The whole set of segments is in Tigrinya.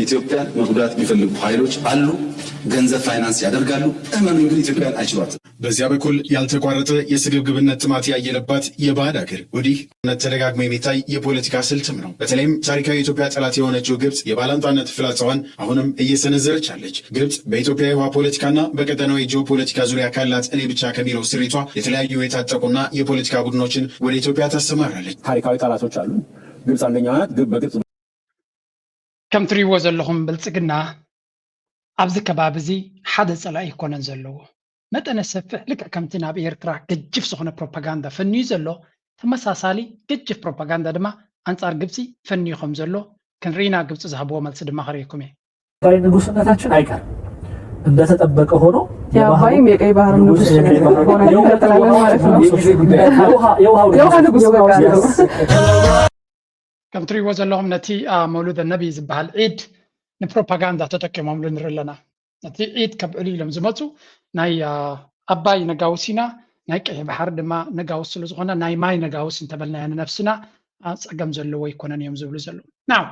ኢትዮጵያን መጉዳት የሚፈልጉ ኃይሎች አሉ። ገንዘብ ፋይናንስ ያደርጋሉ። እመኑኝ ግን ኢትዮጵያን አይችሏትም። በዚያ በኩል ያልተቋረጠ የስግብግብነት ጥማት ያየለባት የባዕድ አገር፣ ወዲህ ተደጋግሞ የሚታይ የፖለቲካ ስልትም ነው። በተለይም ታሪካዊ የኢትዮጵያ ጠላት የሆነችው ግብጽ የባላንጣነት ፍላጻዋን አሁንም እየሰነዘረች አለች። ግብጽ በኢትዮጵያ የውሃ ፖለቲካና በቀጠናዊ ጂኦፖለቲካ ዙሪያ ካላት እኔ ብቻ ከሚለው ስሪቷ የተለያዩ የታጠቁና የፖለቲካ ቡድኖችን ወደ ኢትዮጵያ ታሰማራለች። ታሪካዊ ጠላቶች አሉ። ግብጽ አንደኛዋ ናት። ግብ- በግብጽ ከም ትሪእዎ ዘለኹም ብልጽግና ኣብዚ ከባቢ እዚ ሓደ ጸላኢ ኣይኮነን ዘለዎ። መጠነ ሰፍሕ ልክዕ ከምቲ ናብ ኤርትራ ገጅፍ ዝኾነ ፕሮፓጋንዳ ፈንዩ ዘሎ ተመሳሳሊ ገጅፍ ፕሮፓጋንዳ ድማ ኣንጻር ግብጺ ፈንዩ ከም ዘሎ ክንርኢና ግብጺ ዝሃብዎ መልሲ ድማ ከርእየኩም እየ። ንጉስነታችን አይቀርም እንደተጠበቀ ሆኖ የአባይም የቀይ ባህር ንጉስ ሆነ እንቀጥላለን ማለት ነው። የውሃ ንጉስ በቃ። የውሃ ንጉስ ከም ትሪእዎ ዘለኹም ነቲ መውሉደ ነቢ ዝበሃል ዒድ ንፕሮፓጋንዳ ተጠቂሞምሉ ንርኢ ኣለና። ነቲ ዒድ ከብዕሉ ኢሎም ዝመፁ ናይ ኣባይ ነጋውስ ኢና፣ ናይ ቀይሕ ባሕሪ ድማ ነጋውስ ስለዝኾነ ናይ ማይ ነጋውስ እንተበልናዮ ንነብስና ፀገም ዘለዎ ኣይኮነን እዮም ዝብሉ ዘለዉ። ናው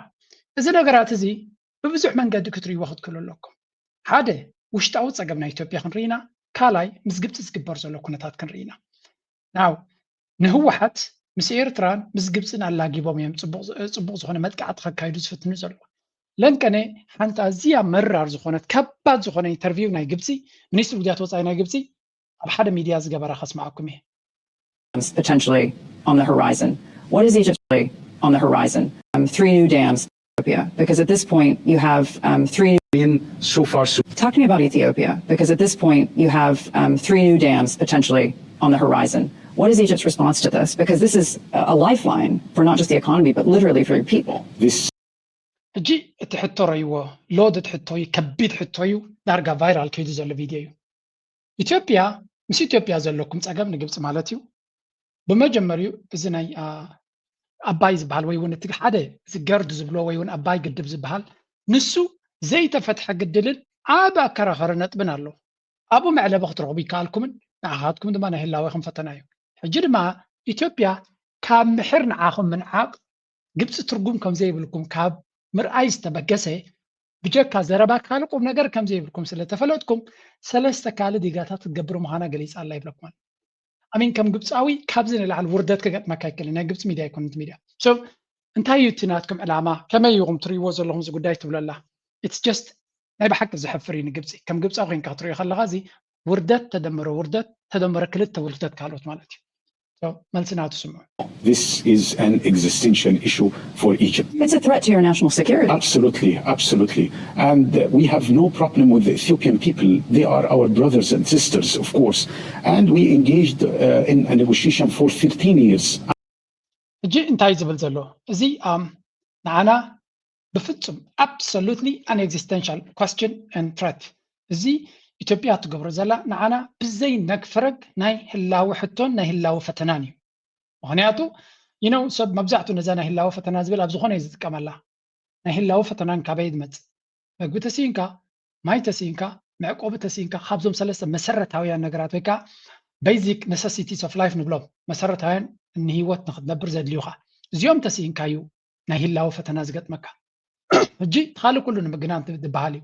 እዚ ነገራት እዚ ብብዙሕ መንገዲ ክትርእይዎ ክትክእሉ ኣለኩም። ሓደ ውሽጣዊ ፀገም ናይ ኢትዮጵያ ክንርኢና፣ ካልኣይ ምስ ግብፂ ዝግበር ዘሎ ኩነታት ክንርኢና። ናው ንህወሓት ምስ ኤርትራን ምስ ግብፅን ኣላጊቦም እዮም ፅቡቕ ዝኾነ መጥቃዕቲ ከካይዱ ዝፍትኑ ዘለዉ። ለንቀነ ሓንቲ ኣዝያ መራር ዝኾነት ከባድ ዝኾነ ኢንተርቪው ናይ ግብፂ ሚኒስትሪ ጉዳያት ወፃኢ ናይ ግብፂ ኣብ ሓደ ሚድያ ዝገበራ ከስማዓኩም እየ። potentially on the horizon. What is Egypt on the horizon? Um, three new dams. Ethiopia, because at this point you have um, three. In so far, so. Talking about Ethiopia, because at this point you have um, three new dams potentially on the horizon. What is Egypt's response to this? Because this is a lifeline for not just the economy, but literally for your people. This. ሕጂ እቲ ሕቶ ረይዎ ሎድ እቲ ሕቶ እዩ፣ ከቢድ ሕቶ እዩ። ዳርጋ ቫይራል ከይዱ ዘሎ ቪድዮ እዩ። ኢትዮጵያ ምስ ኢትዮጵያ ዘለኩም ጸገም ንግብፂ ማለት እዩ። ብመጀመሪኡ እዚ ናይ ኣባይ ዝበሃል ወይ እውን እቲ ሓደ እዚ ገርድ ዝብሎ ወይ እውን ኣባይ ግድብ ዝበሃል ንሱ ዘይተፈትሐ ግድልን ዓብ ኣከራኸሪ ነጥብን ኣሎ። ኣብኡ መዕለቢ ክትረኽቡ ይከኣልኩምን ንዓኻትኩም ድማ ናይ ህላወኹም ፈተና እዩ። ሕጂ ድማ ኢትዮጵያ ካብ ምሕር ንዓኹም ምንዓቕ ግብፂ ትርጉም ከም ዘይብልኩም ካብ ምርኣይ ዝተበገሰ ብጀካ ዘረባ ካልእ ቁም ነገር ከም ዘይብልኩም ስለ ተፈለጥኩም ሰለስተ ካልእ ዲጋታት ክትገብሩ ምዃና ገሊጻ ኣላ ይብለኩም ኣሎ። ኣሚን ከም ግብፃዊ ካብዚ ንላዕሊ ውርደት ክገጥመካ ኣይክእልን። ናይ ግብፂ ሚድያ ኣይኮነን እቲ ሚድያ። So እንታይ እዩ እቲ ናትኩም ዕላማ? ከመይ ኢኹም ትርእይዎ ዘለኹም እዚ ጉዳይ ትብሎ ኣላ? It's just ናይ ብሓቂ ዘሕፍር እዩ ንግብፂ። ከም ግብፃዊ ኮይንካ ክትርእዮ ከለኻ እዚ ውርደት ተደምረ ውርደት ተደምረ ክልተ ውርደት ካልኦት ማለት እዩ። So መልሲ ናቱ ስምዑ። This is an existential issue for Egypt. It's a threat to your national security. Absolutely, absolutely. And uh, we have no problem with the Ethiopian people. They are our brothers and sisters, of course. And we engaged uh, in a negotiation for thirteen years. ሕጂ እንታይ ዝብል ዘሎ እዚ ኣም ንዓና ብፍጹም absolutely an existential question and threat። እዚ ኢትዮጵያ ትገብሮ ዘላ ንዓና ብዘይ ነግፈረግ ናይ ህላዊ ሕቶን ናይ ህላዊ ፈተናን እዩ። ምኽንያቱ you know ሰብ መብዛሕቱ ነዛ ናይ ህላዊ ፈተና ዝብል ኣብ ዝኾነ እዩ ዝጥቀመላ። ናይ ህላዊ ፈተናን ካበይ ዝመጽእ? መግቢ ተስኢንካ፣ ማይ ተስኢንካ፣ መዕቆቢ ተስኢንካ፣ ካብዞም ሰለስተ መሰረታውያን ነገራት ወይ ከዓ basic necessities of life ንብሎም መሰረታውያን ንህይወት ንክትነብር ዘድልዩካ እዚኦም ተስኢንካ እዩ ናይ ህላዊ ፈተና ዝገጥመካ። ሕጂ እቲ ካልእ ኩሉ ንምግናን ዝበሃል እዩ።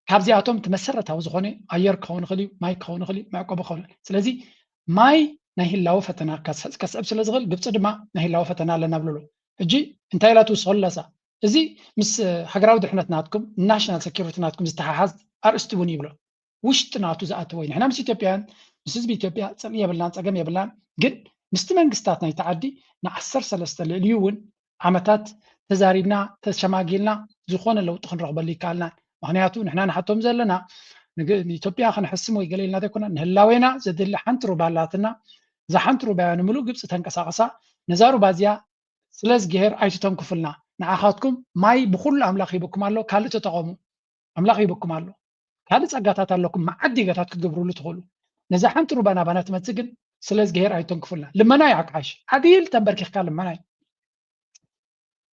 ካብዚኣቶም እቲ መሰረታዊ ዝኾነ ኣየር ክኸውን ይኽእል እዩ፣ ማይ ክኸውን ይኽእል እዩ፣ መዕቆቢ ክኸውን ይኽእል። ስለዚ ማይ ናይ ህላዊ ፈተና ከስዕብ ስለ ዝኽእል ግብፂ ድማ ናይ ህላዊ ፈተና ኣለና ብልሉ። ሕጂ እንታይ ኢላ ትውስኸሉ ኣለሳ? እዚ ምስ ሃገራዊ ድሕነት ናትኩም ናሽናል ሴኩሪቲ ናትኩም ዝተሓሓዝ ኣርእስቲ እውን ይብሎ። ውሽጢ ናቱ ዝኣተወ እዩ። ንሕና ምስ ኢትዮጵያውያን ምስ ህዝቢ ኢትዮጵያ ፅልኢ የብልናን ፀገም የብልናን። ግን ምስቲ መንግስታት ናይቲ ዓዲ ንዓሰርተ ሰለስተ ልዕሊኡ እውን ዓመታት ተዛሪብና ተሸማጊልና ዝኾነ ለውጢ ክንረኽበሉ ይከኣልናን። ምኽንያቱ ንሕና ንሓቶም ዘለና ንኢትዮጵያ ክንሕስም ወይ ገለ ኢልና ዘይኮና ንህላዌና ዘድሊ ሓንቲ ሩባ ኣላትና። እዛ ሓንቲ ሩባ እያ ንምሉእ ግብፂ ተንቀሳቕሳ። ነዛ ሩባ እዚኣ ስለ እግዚኣብሔር ኣይትተንክፉልና። ንዓኻትኩም ማይ ብኹሉ ኣምላኽ ሂብኩም ኣሎ፣ ካልእ ተጠቐሙ። ኣምላኽ ሂብኩም ኣሎ። ካልእ ጸጋታት ኣለኩም፣ መዓት ዲጋታት ክትገብሩሉ ትኽእሉ። ነዛ ሓንቲ ሩባ ናባና ትመጽእ ግን ስለ እግዚኣብሔር ኣይተንክፉልና። ልመና እዩ ሓካይሽ። ዓዲል ተንበርኪኽካ ልመና እዩ።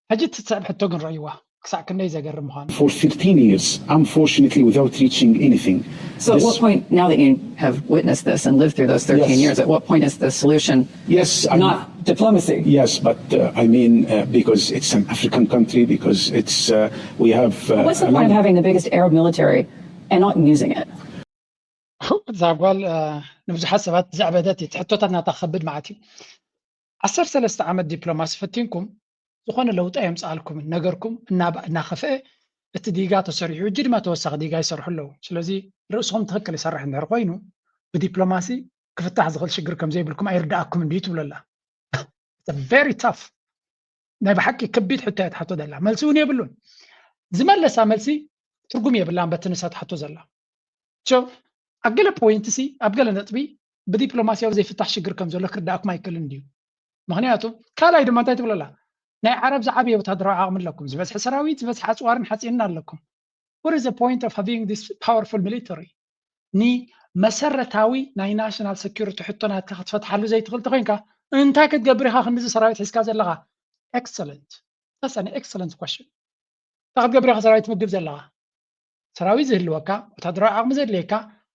ሕጂ እትስዕብ ሕቶ ግን ረእይዋ ክሳዕ ክንደይ ዘገርም ምዃኑ። For thirteen years, unfortunately, without reaching anything. So at what point, now that you have witnessed this and lived through those thirteen Yes. years, at what point is the solution Yes, I'm, not Diplomacy. Yes, but uh, I mean, uh, because it's an African country, because it's uh, we have. Uh, What's the point of having the biggest Arab military and not using it? እዛ ጓል ንብዙሓት ሰባት ዘዕበደት እየ። ሕቶታት ናታ ከብድ ማለት እዩ። ዓሰርተ ሰለስተ ዓመት ዲፕሎማሲ ፈቲንኩም ዝኾነ ለውጢ ኣየምፅኣልኩምን። ነገርኩም እናኸፍአ እቲ ዲጋ ተሰሪሑ፣ ሕጂ ድማ ተወሳኺ ዲጋ ይሰርሑ ኣለዉ። ስለዚ ርእስኹም ትኽክል ይሰርሕ እንድሕር ኮይኑ ብዲፕሎማሲ ክፍታሕ ዝኽእል ሽግር ከም ዘይብልኩም ኣይርድኣኩም እንድዩ ትብለላ። Very tough። ናይ ብሓቂ ከቢድ ሕቶ እያ ትሓቶ ዘላ። መልሲ እውን የብሉን። ዝመለሳ መልሲ ትርጉም የብላን በቲ ንሳ ትሓቶ ዘላ። ኣብ ገለ ፖይንት ሲ ኣብ ገለ ነጥቢ ብዲፕሎማሲያዊ ዘይፍታሕ ሽግር ከም ዘሎ ክርዳእኩም ኣይክእልን ድዩ? ምክንያቱ ካልኣይ ድማ እንታይ ትብለላ? ናይ ዓረብ ዝዓበየ ወታደራዊ ዓቕሚ ኣለኩም፣ ዝበዝሐ ሰራዊት፣ ዝበዝሐ ኣፅዋርን ሓፂንን ኣለኩም። What is the point of having this powerful military? ንመሰረታዊ ናይ ናሽናል ሴኩሪቲ ሕቶ ናትካ ክትፈትሓሉ ዘይትኽእል ተኮይንካ እንታይ ክትገብር ኢኻ ክንድዚ ሰራዊት ሒዝካ ዘለኻ? Excellent. That's an excellent question. እንታይ ክትገብር ኢኻ ሰራዊት ትምግብ ዘለኻ? ሰራዊት ዝህልወካ፣ ወታደራዊ ዓቕሚ ዘድልየካ፣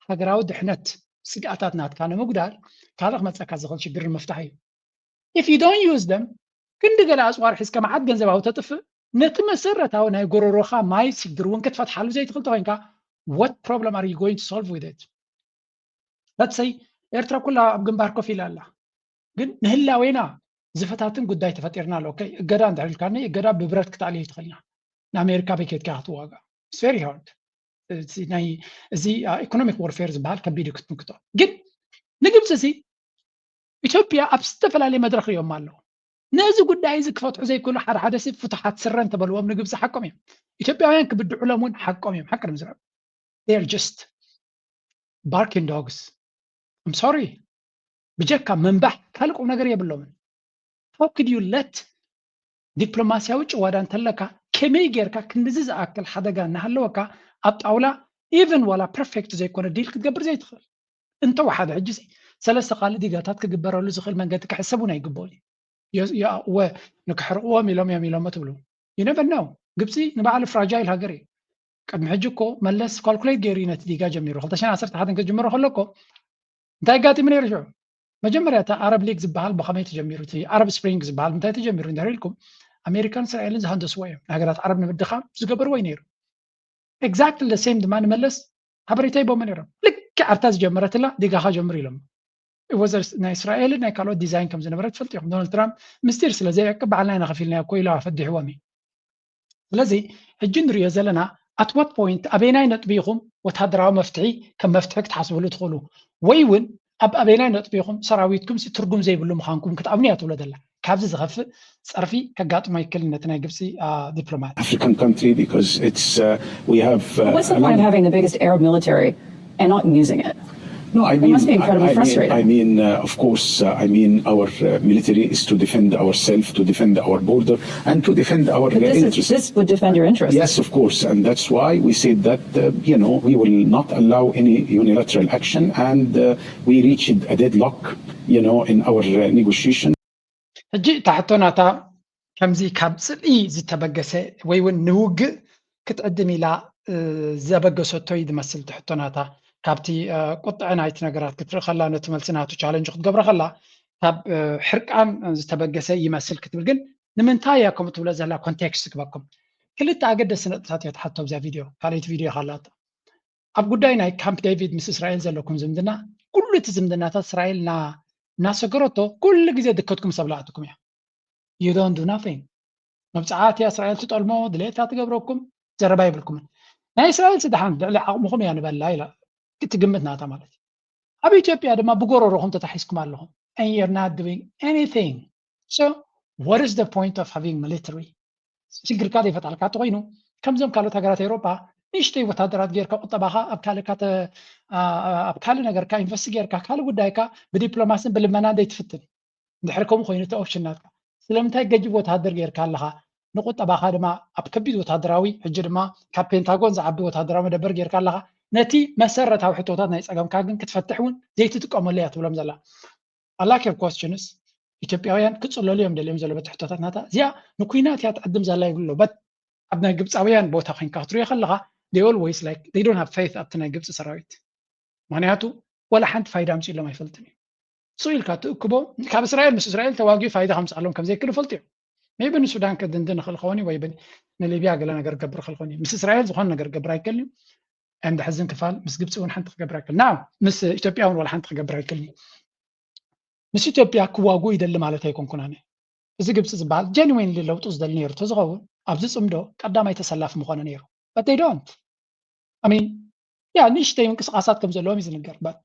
ሃገራዊ ድሕነት ስግኣታት ናትካ ንምጉዳል ካልእ ክመፀካ ዝኽእል ሽግር ንምፍታሕ እዩ። If you don't use them፣ ክንዲ ገለ ኣፅዋር ሒዝካ መዓት ገንዘብ ኣብ ተጥፍእ፣ ነቲ መሰረታዊ ናይ ጎረሮኻ ማይ ሽግር እውን ክትፈትሓሉ ዘይትኽእል ተኮይንካ፣ what problem are you going to solve with it? Let's say ኤርትራ ኩላ ኣብ ግንባር ኮፍ ኢላ ኣላ፣ ግን ንህላዌና ዝፈታትን ጉዳይ ተፈጢርና ኣሎ። Okay፣ እገዳ እንድሕር ኢልካኒ እገዳ ብብረት ክትኣልዮ ትኽእልና። ንኣሜሪካ በይ ከድካ ክትዋጋ? It's very hard። እዚ ናይ እዚ ኢኮኖሚክ ወርፌር ዝበሃል ከቢድ እዩ ክትምክቶ። ግን ንግብፂ እዚ ኢትዮጵያ ኣብ ዝተፈላለየ መድረኽ እዮም ኣለዉ። ነዚ ጉዳይ እዚ ክፈትሑ ዘይክእሉ ሓደ ሓደ ሲ ፍቱሓት ስረ እንተበልዎም ንግብፂ ሓቆም እዮም። ኢትዮጵያውያን ክብድዑሎም እውን ሓቆም እዮም። ሓቂ ንምዝራብ they're just barking dogs. I'm sorry። ብጀካ ምንባሕ ካልእ ቁም ነገር የብሎምን። How could you let ዲፕሎማሲያዊ ጭዋዳ እንተለካ ከመይ ጌርካ ክንድዚ ዝኣክል ሓደጋ እናሃለወካ ኣብ ጣውላ even ዋላ ፐርፌክት ዘይኮነ ዲል ክትገብር ዘይትኽእል? እንተወሓደ ሕጂ ሲ ሰለስተ ካልእ ዲጋታት ክግበረሉ ዝኽእል መንገዲ ክሕሰብ እውን ኣይግበኡን እዩ። እወ ንክሕርቕዎም ኢሎም እዮም ኢሎሞ ትብሉ። You never know። ግብፂ ንባዕሉ ፍራጃይል ሃገር እዩ። ቅድሚ ሕጂ እኮ መለስ ካልኩሌት ገይሩ እዩ ነቲ ዲጋ ጀሚሩ። ክልተ ሽሕን ዓሰርተ ሓደን ክጅምሮ ከሎ እኮ እንታይ ኣጋጢሙ ነይሩ ሽዑ? መጀመርያ እቲ ኣረብ ሊግ ዝበሃል ብኸመይ ተጀሚሩ? እቲ ኣረብ ስፕሪንግ ዝበሃል እንታይ ተጀሚሩ እንድሕር ኢልኩም ኣሜሪካን እስራኤልን ዝሃንደስዎ እዮም። ንሃገራት ዓረብ ንምድኻም ዝገበርዎ እዩ ነይሩ። Exactly the same ድማ ንመለስ ሓበሬታ ሂቦሞ ነይሮም። ልክዕ ኣብታ ዝጀመረትላ ዲጋኻ ጀምር ኢሎም። ናይ እስራኤልን ናይ ካልኦት ዲዛይን ከም ዝነበረ ትፈልጡ ኢኹም። ዶናልድ ትራምፕ ምስጢር ስለ ዘይዕቅብ ባዕልና ኢና ከፊልናዮ እኮ ኢሉ ኣፈዲሕዎም እዩ። ስለዚ ሕጂ ንሪኦ ዘለና at what point ኣበየናይ ነጥቢ ኢኹም ወታደራዊ መፍትሒ ከም መፍትሒ ክትሓስብሉ ትኽእሉ ወይ እውን ኣብ ኣበየናይ ነጥቢ ኢኹም ሰራዊትኩም ሲ ትርጉም ዘይብሉ ምዃንኩም ክትኣምኑ እያ ትብሎ ዘላ። ካብዚ ዝኸፍእ ፀርፊ ከጋጥሞ ኣይክእልን ነቲ ናይ ግብፂ ዲፕሎማት። African country because it's uh, we have uh, What's the point of having the biggest Arab military and not using it? No, I mean, must be incredibly I, I mean, frustrating. I mean, uh, of course, uh, I mean, our uh, military is to defend ourselves, to defend our border, and to defend our But uh, this, is, interests. This would defend your interests. Yes, of course, and that's why we said that uh, you know we will not allow any unilateral action, and uh, we reached a deadlock, you know, in our uh, negotiation. ሕጂ እታ ሕቶ ናታ ከምዚ ካብ ፅልኢ ዝተበገሰ ወይ እውን ንውግእ ክትዕድም ኢላ ዘበገሰቶ እዩ ዝመስል። እቲ ሕቶ ናታ ካብቲ ቁጥዐ ናይቲ ነገራት ክትርኢ ከላ ነቲ መልሲ ናቱ ቻለንጅ ክትገብሮ ከላ ካብ ሕርቃን ዝተበገሰ ይመስል ክትብል ግን ንምንታይ እያ ከምኡ ትብሎ ዘላ ኮንቴክስት ክበኩም ክልተ ኣገደስቲ ነጥብታት እያ ትሓቶ ኣብዛ ቪድዮ። ካልኣይቲ ቪድዮ ካላታ ኣብ ጉዳይ ናይ ካምፕ ዴቪድ ምስ እስራኤል ዘለኩም ዝምድና ኩሉ እቲ ዝምድናታት እስራኤል እናሰገረቶ ኩሉ ግዜ ድከትኩም ሰብላኣትኩም እያ። You don't do nothing። መብፅዓት እያ እስራኤል ትጠልሞ ድሌታ ትገብረኩም ዘረባ ይብልኩምን ናይ እስራኤል ስድሓን ልዕሊ ዓቕምኹም እያ ንበላ ኢላ ትግምት ናታ ማለት እዩ። ኣብ ኢትዮጵያ ድማ ብጎረሮኹም ተታሒዝኩም ኣለኹም and you're not doing anything. So what is the point of having military? ሽግርካ ዘይፈጣልካ ተኮይኑ ከምዞም ካልኦት ሃገራት ኤውሮጳ ንእሽተይ ወታደራት ጌርካ ቁጠባኻ ኣብ ካልእካ ኣብ ካልእ ነገርካ ኢንቨስት ጌርካ ካልእ ጉዳይካ ብዲፕሎማስን ብልመናን ዘይትፍትን እንድሕር ከምኡ ኮይኑ እቲ ኦፕሽን ናትካ ስለምንታይ ገጅብ ወታደር ጌርካ ኣለኻ ንቁጠባኻ ድማ ኣብ ከቢድ ወታደራዊ ሕጂ ድማ ካብ ፔንታጎን ዝዓቢ ወታደራዊ መደበር ጌርካ ኣለኻ ነቲ መሰረታዊ ሕቶታት ናይ ፀገምካ ግን ክትፈትሕ እውን ዘይትጥቀመሉ እያ ትብሎም ዘላ ኣላኪር ኮስችንስ ኢትዮጵያውያን ክፅለሉ እዮም ደልዮም ዘሎ በቲ ሕቶታት ናታ እዚኣ ንኩናት እያ ትዕድም ዘላ ይብሉ በት ኣብ ናይ ግብፃውያን ቦታ ኮይንካ ክትሪኦ ከለካ they always like they don't have faith ኣብቲ ናይ ግብፂ ሰራዊት ምክንያቱ ወላ ሓንቲ ፋይዳ ኣምፅእሎም ኣይፈልጥን እዩ ስቕ ኢልካ ትእክቦ። ካብ እስራኤል፣ ምስ እስራኤል ተዋጊኡ ፋይዳ ከምፅኣሎም ከም ዘይክእል ይፈልጡ እዮም። maybe ንሱዳን ከድንድን ይኽእል ኸውን እዩ፣ ወይ ብን-፣ ንሊብያ ገለ ነገር ገብር ይኽእል ኸውን እዩ። ምስ እስራኤል ዝኾነ ነገር ገብር ኣይክእልን እዩ። And ሕዝን ክፋል ምስ ግብፂ እውን ሓንቲ ክገብር ኣይክእል። Now ምስ ኢትዮጵያ እውን ዋላ ሓንቲ ክገብር ኣይክእልን እዩ። ምስ ኢትዮጵያ ክዋጉ ይደሊ ማለት ኣይኮንኩን ኣነ። እዚ ግብፂ ዝበሃል genuinely ለውጡ ዝደሊ ነይሩ ተዝኸውን ኣብዚ ፅምዶ ቀዳማይ ተሰላፊ ምኾነ ነይሩ። But they don't. I mean, yeah, ንእሽተይ ምንቅስቃሳት ከም ዘለዎም እዩ ዝንገር። But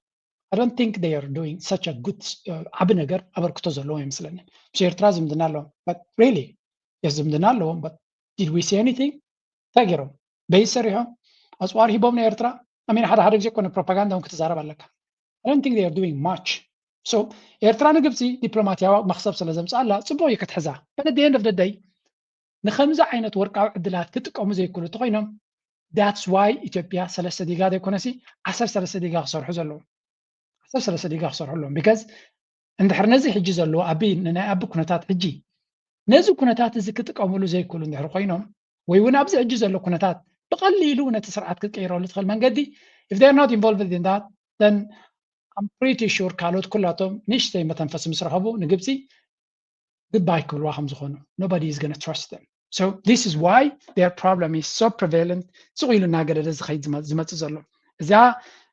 I don't think they are doing such a good, uh, ዓቢ ነገር ኣበርክቶ ዘለዎም ይመስለኒ። ምስ ኤርትራ ዝምድና ኣለዎም። But really, yes, ዝምድና ኣለዎም። But did we see anything? እንታይ ገይሮም? በይ ሰሪሖም? ኣፅዋር ሂቦም ንኤርትራ? I mean፣ ሓደ ሓደ ግዜ እኮ ንፕሮፓጋንዳ እውን ክትዛረብ ኣለካ። I don't think they are doing much. So ኤርትራ ንግብፂ ዲፕሎማቲያዊ መክሰብ ስለ ዘምፅኣላ ፅቡቅ እዩ ክትሕዛ። But at the end of the day ንከምዚ ዓይነት ወርቃዊ ዕድላት ክጥቀሙ ዘይክእሉ እንተኮይኖም that's why ኢትዮጵያ ሰለስተ ዲጋ ዘይኮነሲ ዓሰርተ ሰለስተ ዲጋ ክሰርሑ ዘለዎም። ዓሰርተ ሰለስተ ዲጋ ክሰርሑ ኣለዎም። Because እንድሕር ነዚ ሕጂ ዘለዎ ኣቢ ንናይ ኣቢ ኩነታት ሕጂ ነዚ ኩነታት እዚ ክጥቀምሉ ዘይክእሉ እንድሕር ኮይኖም ወይ እውን ኣብዚ ሕጂ ዘሎ ኩነታት ብቐሊሉ ነቲ ስርዓት ክትቀይረሉ ትኽእል መንገዲ if they are not involved in that then I'm pretty sure ካልኦት ኩላቶም ንእሽተይ መተንፈሲ ምስ ረኸቡ ንግብፂ goodbye ክብልዋ ከም ዝኾኑ nobody is gonna trust them. So this is why their problem is so prevalent. ስቕ ኢሉ እናገደደ ዝኸይድ ዝመ- ዝመፅእ ዘሎ እዚኣ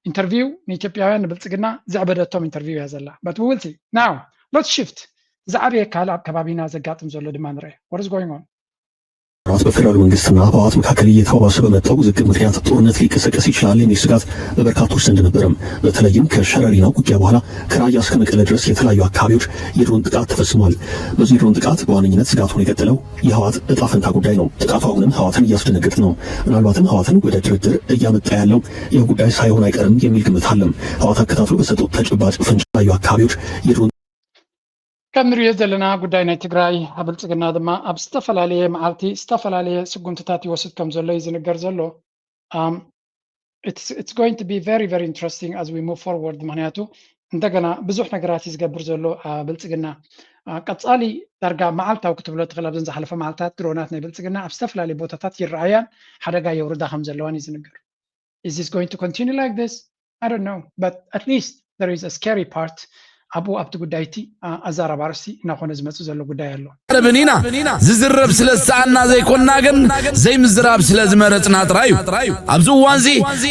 ኢንተርቪው ንኢትዮጵያውያን ንብልፅግና ዘዕበደቶም ኢንተርቪው እያ ዘላ። But we will see. Now let's shift. ዝዓበየ ካልእ ኣብ ከባቢና ዘጋጥም ዘሎ ድማ ንርአ። What is going on? ራት በፌደራል መንግስትና ህወሓት መካከል እየተባባሰ በመጣው ውዝግብ ምክንያት ጦርነት ሊቀሰቀስ ይችላል የሚል ስጋት በበርካቶች ዘንድ ነበርም። በተለይም ከሸረሪና ውጊያ በኋላ ከራያ እስከ መቀለ ድረስ የተለያዩ አካባቢዎች የድሮን ጥቃት ተፈጽሟል። በዚህ የድሮን ጥቃት በዋነኝነት ስጋት ሆኖ የቀጠለው የህወሓት እጣ ፈንታ ጉዳይ ነው። ጥቃቱ አሁንም ህወሓትን እያስደነገጠ ነው። ምናልባትም ህወሓትን ወደ ድርድር እያመጣ ያለው ይህ ጉዳይ ሳይሆን አይቀርም የሚል ግምት አለም። ህወሓት አከታትሎ በሰጡት ተጨባጭ ፍንጭ የተለያዩ አካባቢዎች የድሮን ከም ንሪኦ ዘለና ጉዳይ ናይ ትግራይ ብልፅግና ድማ ኣብ ዝተፈላለየ መዓልቲ ዝተፈላለየ ስጉምትታት ይወስድ ከም ዘሎ እዩ ዝንገር ዘሎ። Um, it's, it's going to be very, very interesting as we move forward. ምክንያቱ እንደገና ብዙሕ ነገራት እዩ ዝገብር ዘሎ ብልፅግና። ቀፃሊ ዳርጋ መዓልታዊ ክትብሎ ትኽእል ኣብዘን ዝሓለፈ መዓልታት ድሮናት ናይ ብልፅግና ኣብ ዝተፈላለየ ቦታታት ይረኣያን ሓደጋ የውርዳ ከም ዘለዋን እዩ ዝንገር። Is this going to continue like this? I don't know, but at least there is a scary part. ኣብኡ ኣብቲ ጉዳይቲ ኣዛራቢ ኣርእስቲ እናኾነ ዝመፅእ ዘሎ ጉዳይ ኣሎ። ረብን ኢና ዝዝረብ ስለ ዝሰኣና ዘይኮንና ግን ዘይምዝራብ ስለ ዝመረፅና ጥራይ እዩ። ኣብዚ እዋንዚ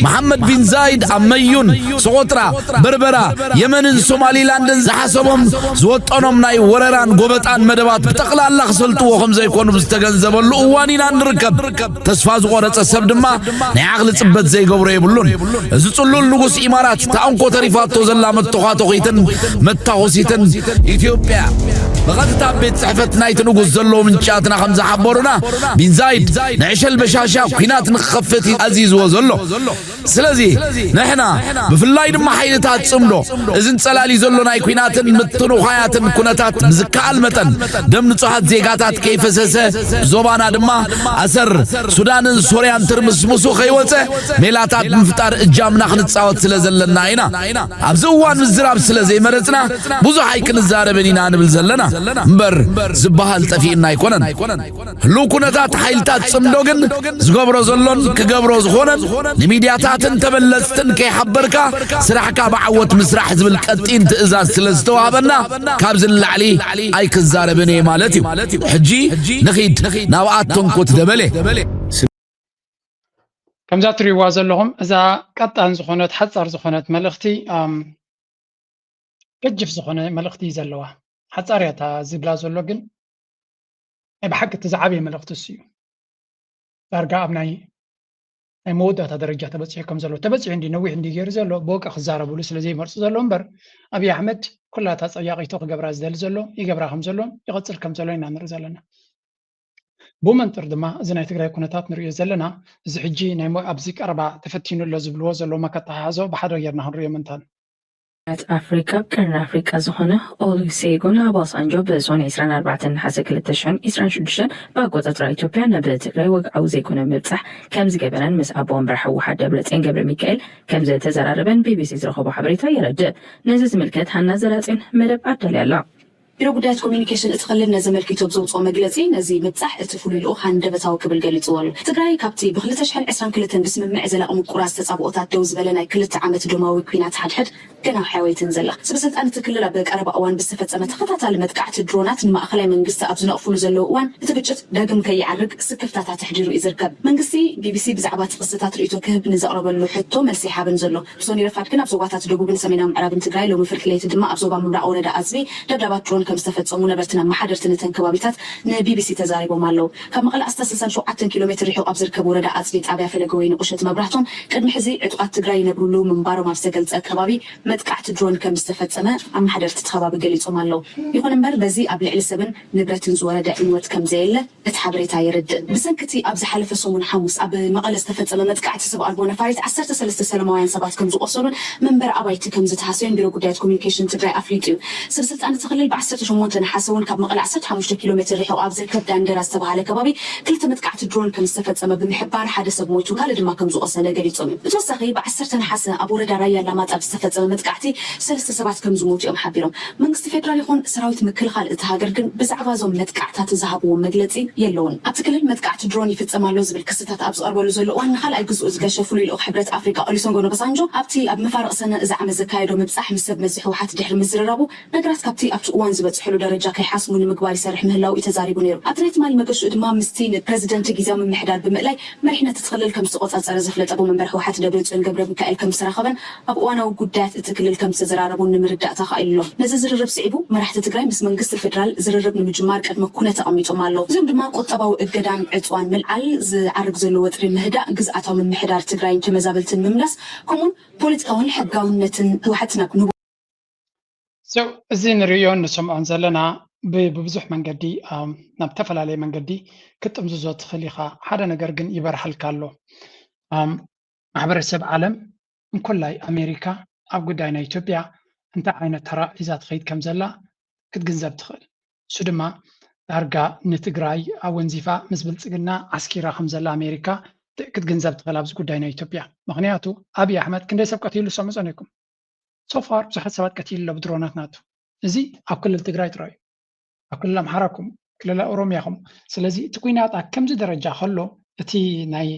መሓመድ ቢን ዛይድ ኣብ መዩን፣ ሶቆጥራ፣ በርበራ፣ የመንን ሶማሊላንድን ዝሓሰቦም ዝወጠኖም ናይ ወረራን ጎበጣን መደባት ብጠቕላላ ክሰልጥዎ ከም ዘይኮኑ ብዝተገንዘበሉ እዋን ኢና ንርከብ። ተስፋ ዝቆረፀ ሰብ ድማ ናይ ዓቕሊ ፅበት ዘይገብሮ የብሉን። እዚ ፅሉል ንጉስ ኢማራት ታንኮ ተሪፋቶ ዘላ መተዃተኺትን መታኾሲትን ኢትዮጵያ ብቐጥታ ኣብ ቤት ፅሕፈት ናይቲ ንጉስ ዘለዉ ምንጫትና ከም ዝሓበሩና ቢን ዛይድ ንዕሸል በሻሻ ኲናት ንክኸፍት እዩ ኣዚዝዎ ዘሎ። ስለዚ ንሕና ብፍላይ ድማ ሓይልታት ፅምዶ እዚ እንፀላሊ ዘሎ ናይ ኲናትን ምትንዃያትን ኩነታት ብዝከኣል መጠን ደም ንፁሃት ዜጋታት ከይፈሰሰ ብዞባና ድማ ኣሰር ሱዳንን ሶርያን ትርምስምሱ ከይወፀ ሜላታት ብምፍጣር እጃምና ክንፃወት ስለ ዘለና ኢና። ኣብዚ እዋን ምዝራብ ስለ ዘይመረፅና ብዙሕ ኣይክንዛረብን ኢና ንብል ዘለና እምበር ዝበሃል ጠፊእና ኣይኮነን። ህልው ኩነታት ሓይልታት ፅምዶ ግን ዝገብሮ ዘሎን ክገብሮ ዝኾነን ንሚድያታትን ተበለፅትን ከይሓበርካ ስራሕካ ብዓወት ምስራሕ ዝብል ቀጢን ትእዛዝ ስለ ዝተዋህበና ካብዚ ንላዕሊ ኣይክዛረብን እየ ማለት እዩ። ሕጂ ንኺድ ናብኣት ተንኮት ደበሌ። ከምዛ ትሪእዋ ዘለኹም እዛ ቀጣን ዝኾነት ሓፃር ዝኾነት መልእኽቲ ገጅፍ ዝኾነ መልእኽቲ እዩ ዘለዋ። ሓፃር እያ እታ ዝብላ ዘሎ ግን ናይ ብሓቂ እቲ ዝዓበየ መልእኽቲ እሱ እዩ። ዳርጋ ኣብ ናይ ናይ መወዳእታ ደረጃ ተበፂሑ ከም ዘሎ ተበፂሑ እንዲ ነዊሕ እንዲ ገይሩ ዘሎ ብወቂ ክዛረብሉ ስለ ዘይመርፁ ዘሎ እምበር ኣብይ ኣሕመድ ኩላታ ፀያቂቶ ክገብራ ዝደሊ ዘሎ ይገብራ ከም ዘሎ ይቐፅል ከም ዘሎ ኢና ንርኢ ዘለና። ብመንፅር ድማ እዚ ናይ ትግራይ ኩነታት ንሪኦ ዘለና እዚ ሕጂ ናይ ሞ- ኣብዚ ቀረባ ተፈቲኑ ኣሎ ዝብልዎ ዘለዉ መከተሓሕዞ ብሓደ ጌርና ክንሪኦ ምንታን። ት ኣፍሪካ ኣብ ቀርኒ ኣፍሪካ ዝኾነ ኦሉሴጉን ኣባሳንጆ ብዞን ዕስራን ኣርባዕተን ነሓሰ ክልተ ሽሕን ዕስራን ሽዱሽተን ብኣቆፃፅራ ኢትዮጵያ ናብ ትግራይ ወግዓዊ ዘይኮነ ምብፃሕ ከም ዝገበረን ምስ ኣቦ ወንበር ህወሓት ደብረፅዮን ገብረ ሚካኤል ከም ዝተዘራረበን ቢቢሲ ዝረኸቦ ሓበሬታ የረድእ። ነዚ ዝምልከት ሃና ዘራፅዮን መደብ ኣዳልያ ኣላ። ቢሮ ጉዳያት ኮሚኒኬሽን እቲ ክልል ነዚ ኣመልኪቱ ኣብ ዘውፅኦ መግለፂ፣ ነዚ ምብፃሕ እቲ ፍሉይ ልኡኽ ሃንደበታዊ ክብል ገሊፅዎ ኣሎ። ትግራይ ካብቲ ብ ክልተ ሽሕን ዕስራን ክልተን ብስምምዕ ዘላቒ ምቁራፅ ተፃብኦታት ደው ዝበለ ናይ ክልተ ዓመት ዶማዊ ኲናት ሓድሕድ ገና ሕያወይትን ዘላ። ሰበ ስልጣን እቲ ክልል ኣብ ቀረባ እዋን ብዝተፈፀመ ተኸታታሊ መጥቃዕቲ ድሮናት ንማእኸላይ መንግስቲ ኣብ ዝነቕፍሉ ዘለዉ እዋን፣ እቲ ግጭት ዳግም ከይዓርግ ስክፍታታት ኣሕዲሩ እዩ ዝርከብ። መንግስቲ ቢቢሲ ብዛዕባ እቲ ክስታት ርእይቶ ክህብ ንዘቕረበሉ ሕቶ መልሲ ኣይሃበን ዘሎ። ብሶኒ ረፋድ ግን ኣብ ዞባታት ደቡብን ሰሜናዊ ምዕራብን ትግራይ፣ ሎሚ ፍርቂ ለይቲ ድማ ኣብ ዞባ ምብራቕ ወረዳ ኣፅቢ ደብዳባት ድሮን ከም ዝተፈጸሙ ነበርትን ኣመሓደርትን እተን ከባቢታት ንቢቢሲ ተዛሪቦም ኣለዉ። ካብ መቐለ ኣስታት ስልሳን ሸውዓተን ኪሎ ሜትር ርሒቑ ኣብ ዝርከብ ወረዳ ኣፅቢ ጣብያ ፈለገ ወይኒ ቁሸት መብራህቶም ቅድሚ ሕዚ ዕጡቓት ትግራይ ይነብሩሉ ምንባሮም ኣብ ዝተገልጸ ከባቢ መጥቃዕቲ ድሮን ከም ዝተፈጸመ ኣመሓደርቲ እቲ ከባቢ ገሊጾም ኣለዉ። ይኹን እምበር በዚ ኣብ ልዕሊ ሰብን ንብረትን ዝወረደ ዕንወት ከም ዘየለ እቲ ሓበሬታ የረድእ። ብሰንኪ እቲ ኣብ ዝሓለፈ ሰሙን ሓሙስ ኣብ መቐለ ዝተፈጸመ መጥቃዕቲ ሰብ ኣልቦ ነፋሪት ዓሰርተ ሰለስተ ሰላማውያን ሰባት ከም ዝቖሰሉን መንበሪ ኣባይቲ ከም ዝተሃሰዩን ቢሮ ጉዳያት ኮሚኒኬሽን ትግራይ ኣፍሊጡ እዩ። ሰብ ስልጣን እቲ ክልል ብ ዓሰርተ ሸሞንተ ነሓሰ እውን ካብ መቐለ ዓሰርተ ሓሙሽተ ኪሎ ሜትር ርሒቑ ኣብ ዝርከብ ዳንደራ ዝተባህለ ከባቢ ክልተ መጥቃዕቲ ድሮን ከም ዝተፈጸመ ብምሕባር ሓደ ሰብ ሞይቱ ካልእ ድማ ከም ዝቖሰለ ገሊጾም እዮም። ብተወሳኺ ብ ዓሰርተ ነሓሰ ኣብ ወረዳ ራያ ኣላማጣ ብዝተፈጸመ መጥቃዕቲ ሰለስተ ሰባት ከም ዝሞቱ እዮም ሓቢሮም። መንግስቲ ፌደራል ይኹን ሰራዊት ምክልኻል እቲ ሃገር ግን ብዛዕባ እዞም መጥቃዕታት ዝሃብዎ መግለጺ የለውን። ኣብቲ ክልል መጥቃዕቲ ድሮን ይፍጸም ኣሎ ዝብል ክስታት ኣብ ዝቐርበሉ ዘሎ እዋን፣ ንኻልኣይ ግዝኡ ዝገሸ ፍሉይ ልኡኽ ሕብረት ኣፍሪቃ ኦሉሰንጎን ኦባሳንጆ ኣብቲ ኣብ መፋርቕ ሰነ እዚ ዓመት ዘካየዶ ምብጻሕ ምስ ሰብ መዚ ህወሓት ድሕሪ ምዝርራቡ፣ ነገራት ካብቲ ኣብቲ እዋን ዝበጽሕሉ ደረጃ ከይሓስሙ ንምግባር ይሰርሕ ምህላዉ እዩ ተዛሪቡ ነይሩ። ኣብቲ ናይ ትማሊ መገሽኡ ድማ ምስቲ ንፕረዚደንት ግዝያዊ ምምሕዳር ብምእላይ መሪሕነት እቲ ክልል ከም ዝተቖጻጸረ ዘፍለጠ ኣቦ መንበር ህወሓት ደብረጽዮን ገብረ ሚካኤል ከም ዝተራኸበን ኣብ እዋናዊ ጉዳያት እቲ ክልል ከም ዝተዘራረቡን ንምርዳእ ተኻኢሉ ኣሎ። ነዚ ዝርርብ ስዒቡ መራሕቲ ትግራይ ምስ መንግስቲ ፌደራል ዝርርብ ንምጅማር ቅድመ ኩነት ኣቐሚጦም ኣለዉ። እዚኦም ድማ ቁጠባዊ እገዳን ዕፅዋን ምልዓል፣ ዝዓርግ ዘሎ ወጥሪ ምህዳእ፣ ግዝኣታዊ ምምሕዳር ትግራይን ተመዛበልትን ምምላስ፣ ከምኡውን ፖለቲካውን ሕጋውነትን ህወሓት ናብ ንቡ So እዚ ንርእዮን ንሰምዖን ዘለና ብ- ብብዙሕ መንገዲ ኣም፣ ናብ ዝተፈላለየ መንገዲ ክትጥምዝዞ ትኽእል ኢኻ። ሓደ ነገር ግን ይበርሃልካ ኣሎ። ኣም፣ ማሕበረሰብ ዓለም እንኮላይ ኣሜሪካ ኣብ ጉዳይ ናይ ኢትዮጵያ እንታይ ዓይነት ተራ ሒዛ ትኸይድ ከም ዘላ ክትግንዘብ ትኽእል። እሱ ድማ ዳርጋ ንትግራይ ኣወንዚፋ ምስ ብልፅግና ዓስኪራ ከም ዘላ ኣሜሪካ ክትግንዘብ ትኽእል ኣብዚ ጉዳይ ናይ ኢትዮጵያ። ምክንያቱ ኣብይ ኣሕመድ ክንደይ ሰብ ቀቲሉ ዝሰምዖ ጸኒሕኩም። So far ብዙሓት ሰባት ቀቲሉ ኣሎ ብድሮናት ናቱ። እዚ ኣብ ክልል ትግራይ ጥራይ እዩ። ኣብ ክልል ኣምሓራኩም፣ ክልል ኦሮሚያኹም። ስለዚ እቲ ኩናት ኣብ ከምዚ ደረጃ ከሎ እቲ ናይ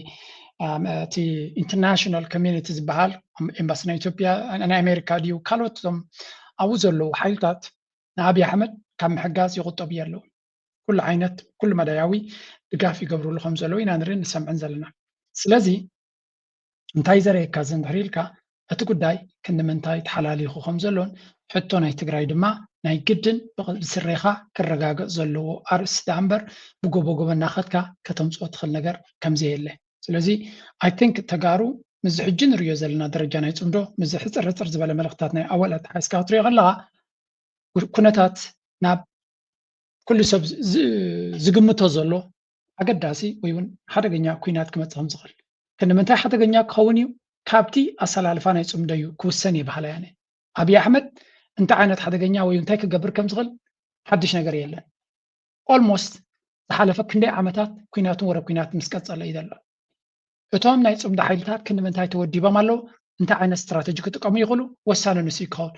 ኣም፣ እቲ ኢንተርናሽናል ኮሚኒቲ ዝበሃል ኤምባሲ ናይ ኢትዮጵያ፣ ናይ ኣሜሪካ ድዩ ካልኦት እቶም ኣብኡ ዘለዉ ሓይልታት ንኣብይ ኣሕመድ ካብ ምሕጋዝ ይቑጠቡ የለውን። ኩሉ ዓይነት ኩሉ መዳያዊ ድጋፍ ይገብርሉ ከም ዘለዉ ኢና ንርኢ ንሰምዕን ዘለና። ስለዚ እንታይ ዘርእየካ እዚ እንድሕር ኢልካ እቲ ጉዳይ ክንዲ ምንታይ ተሓላሊኹ ከም ዘሎን ሕቶ ናይ ትግራይ ድማ ናይ ግድን ብስሬኻ ክረጋገፅ ዘለዎ ኣርእስቲ ደኣ እምበር ብጎቦ ጎቦ እናኸድካ ከተምፅኦ ትኽእል ነገር ከምዘየለ። ስለዚ I think ተጋሩ ምስዚ ሕጂ ንርእዮ ዘለና ደረጃ ናይ ፅምዶ ምስዚ ሕፅር ሕፅር ዝበለ መልእኽትታት ናይ ኣወል ኣተሓሒዝካ ክትሪኦ ከለኻ ኩነታት ናብ ኩሉ ሰብ ዝግምቶ ዘሎ ኣገዳሲ ወይ እውን ሓደገኛ ኩናት ክመፅእ ከም ዝኽእል። ክንዲ ምንታይ ሓደገኛ ክኸውን እዩ? ካብቲ ኣሰላልፋ ናይ ፅምዶ እዩ ክውሰን እየ በሃላይ ኣነ። ኣብይ ኣሕመድ እንታይ ዓይነት ሓደገኛ ወይ እንታይ ክገብር ከም ዝኽእል ሓድሽ ነገር የለን። Almost ዝሓለፈ ክንደይ ዓመታት ኩናትን ወረ ኩናት ምስ ቀፀለ እዩ ዘሎ። እቶም ናይ ፅምዶ ሓይልታት ክንዲ ምንታይ ተወዲቦም ኣለዉ? እንታይ ዓይነት ስትራተጂ ክጥቀሙ ይኽእሉ? ወሳኒ ንሱ እዩ ክኸውን።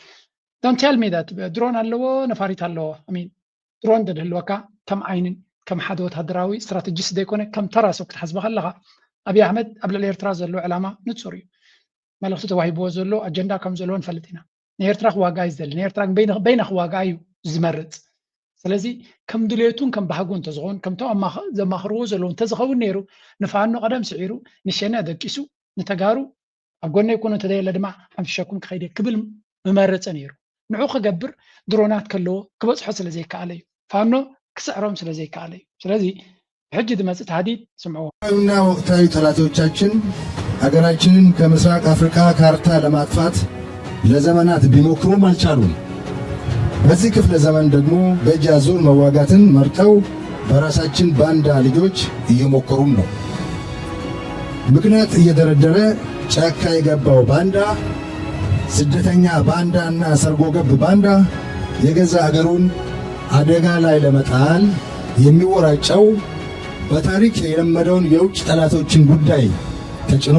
Don't tell me that ድሮን ኣለዎ ነፋሪት ኣለዎ። I mean ድሮን እንተድህልወካ ከም ዓይንን ከም ሓደ ወታደራዊ ስትራተጂስት ዘይኮነ ከም ተራ ሰብ ክትሓስቦ ከለኻ ኣብይ ኣሕመድ ኣብ ልዕሊ ኤርትራ ዘለዎ ዕላማ ንፁር እዩ። መልእኽቲ ተዋሂብዎ ዘሎ ኣጀንዳ ከም ዘለዎ ንፈልጥ ኢና። ንኤርትራ ክዋጋ እዩ ዝደሊ። ንኤርትራ ግን በይና በይና ክዋጋ እዩ ዝመርፅ። ስለዚ ከም ድሌቱን ከም ባህጉ እንተዝኸውን ከምቶም ኣማኸ- ዘማኽርዎ ዘለዉ እንተዝኸውን ነይሩ ንፋኖ ቀደም ስዒሩ ንሸነ ደቂሱ ንተጋሩ ኣብ ጎነይ ኩኑ እንተዘየለ ድማ ሓንፊሸኩም ክኸይድ እየ ክብል ምመረፀ ነይሩ። ንዑ ክገብር ድሮናት ከለዎ ክበፅሖ ስለ ዘይከኣለ እዩ። ፋኖ ክስዕሮም ስለ ዘይከኣለ እዩ። ስለዚ ሕጂ ዝመፅእ ታህዲድ ስምዕዎ። እና ወቅታዊ ጠላቶቻችን ሀገራችንን ከምስራቅ አፍሪካ ካርታ ለማጥፋት ለዘመናት ቢሞክሩም አልቻሉም። በዚህ ክፍለ ዘመን ደግሞ በእጅ አዙር መዋጋትን መርጠው በራሳችን ባንዳ ልጆች እየሞከሩም ነው። ምክንያት እየደረደረ ጫካ የገባው ባንዳ፣ ስደተኛ ባንዳና ሰርጎ ገብ ባንዳ የገዛ ሀገሩን አደጋ ላይ ለመጣል የሚወራጨው በታሪክ የለመደውን የውጭ ጠላቶችን ጉዳይ ተጭኖ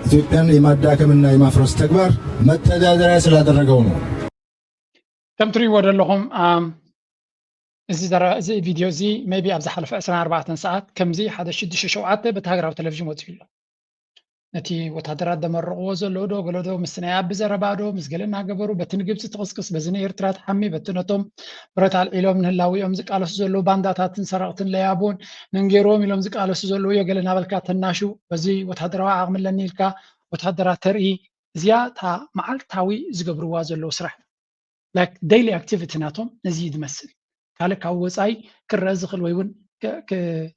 ኢትዮጵያን የማዳከምና የማፍረስ ተግባር መተዳደሪያ ስላደረገው ነው። ከም ትሪእዎ ዘለኹም ኣም፣ እዚ ዘረ- እዚ ቪድዮ እዚ maybe ኣብ ዝሓለፈ ዕስራን ኣርባዕተን ሰዓት ከምዚ ሓደ ሽዱሽተ ሸውዓተ በቲ ሃገራዊ ቴሌቪዥን ወፂኡ ኣሎ። ነቲ ወታደራት ዘመረቕዎ ዘለዉ ዶ ገለ ዶ ምስቲ ናይ ኣቢ ዘረባ ዶ ምስ ገለ እናገበሩ በቲ ንግብፂ ትቕስቅስ በዚ ንኤርትራ ትሓሚ በቲ ነቶም ብረት ኣልዒሎም ንህላዊኦም ዝቃለሱ ዘለዉ ባንዳታትን ሰረቕትን ለያቡን መንጌሮም ኢሎም ዝቃለሱ ዘለዉ ዮ ገለ እናበልካ ተናሹ በዚ ወታደራዊ ዓቕሚ ኣለኒ ኢልካ ወታደራት ተርኢ እዚኣ እታ መዓልታዊ ዝገብርዋ ዘለዉ ስራሕ like daily activity ናቶም ነዚ እዩ ዝመስል። ካልእ ካብ ወፃኢ ክረአ ዝኽእል ወይ እውን ክ- ክ-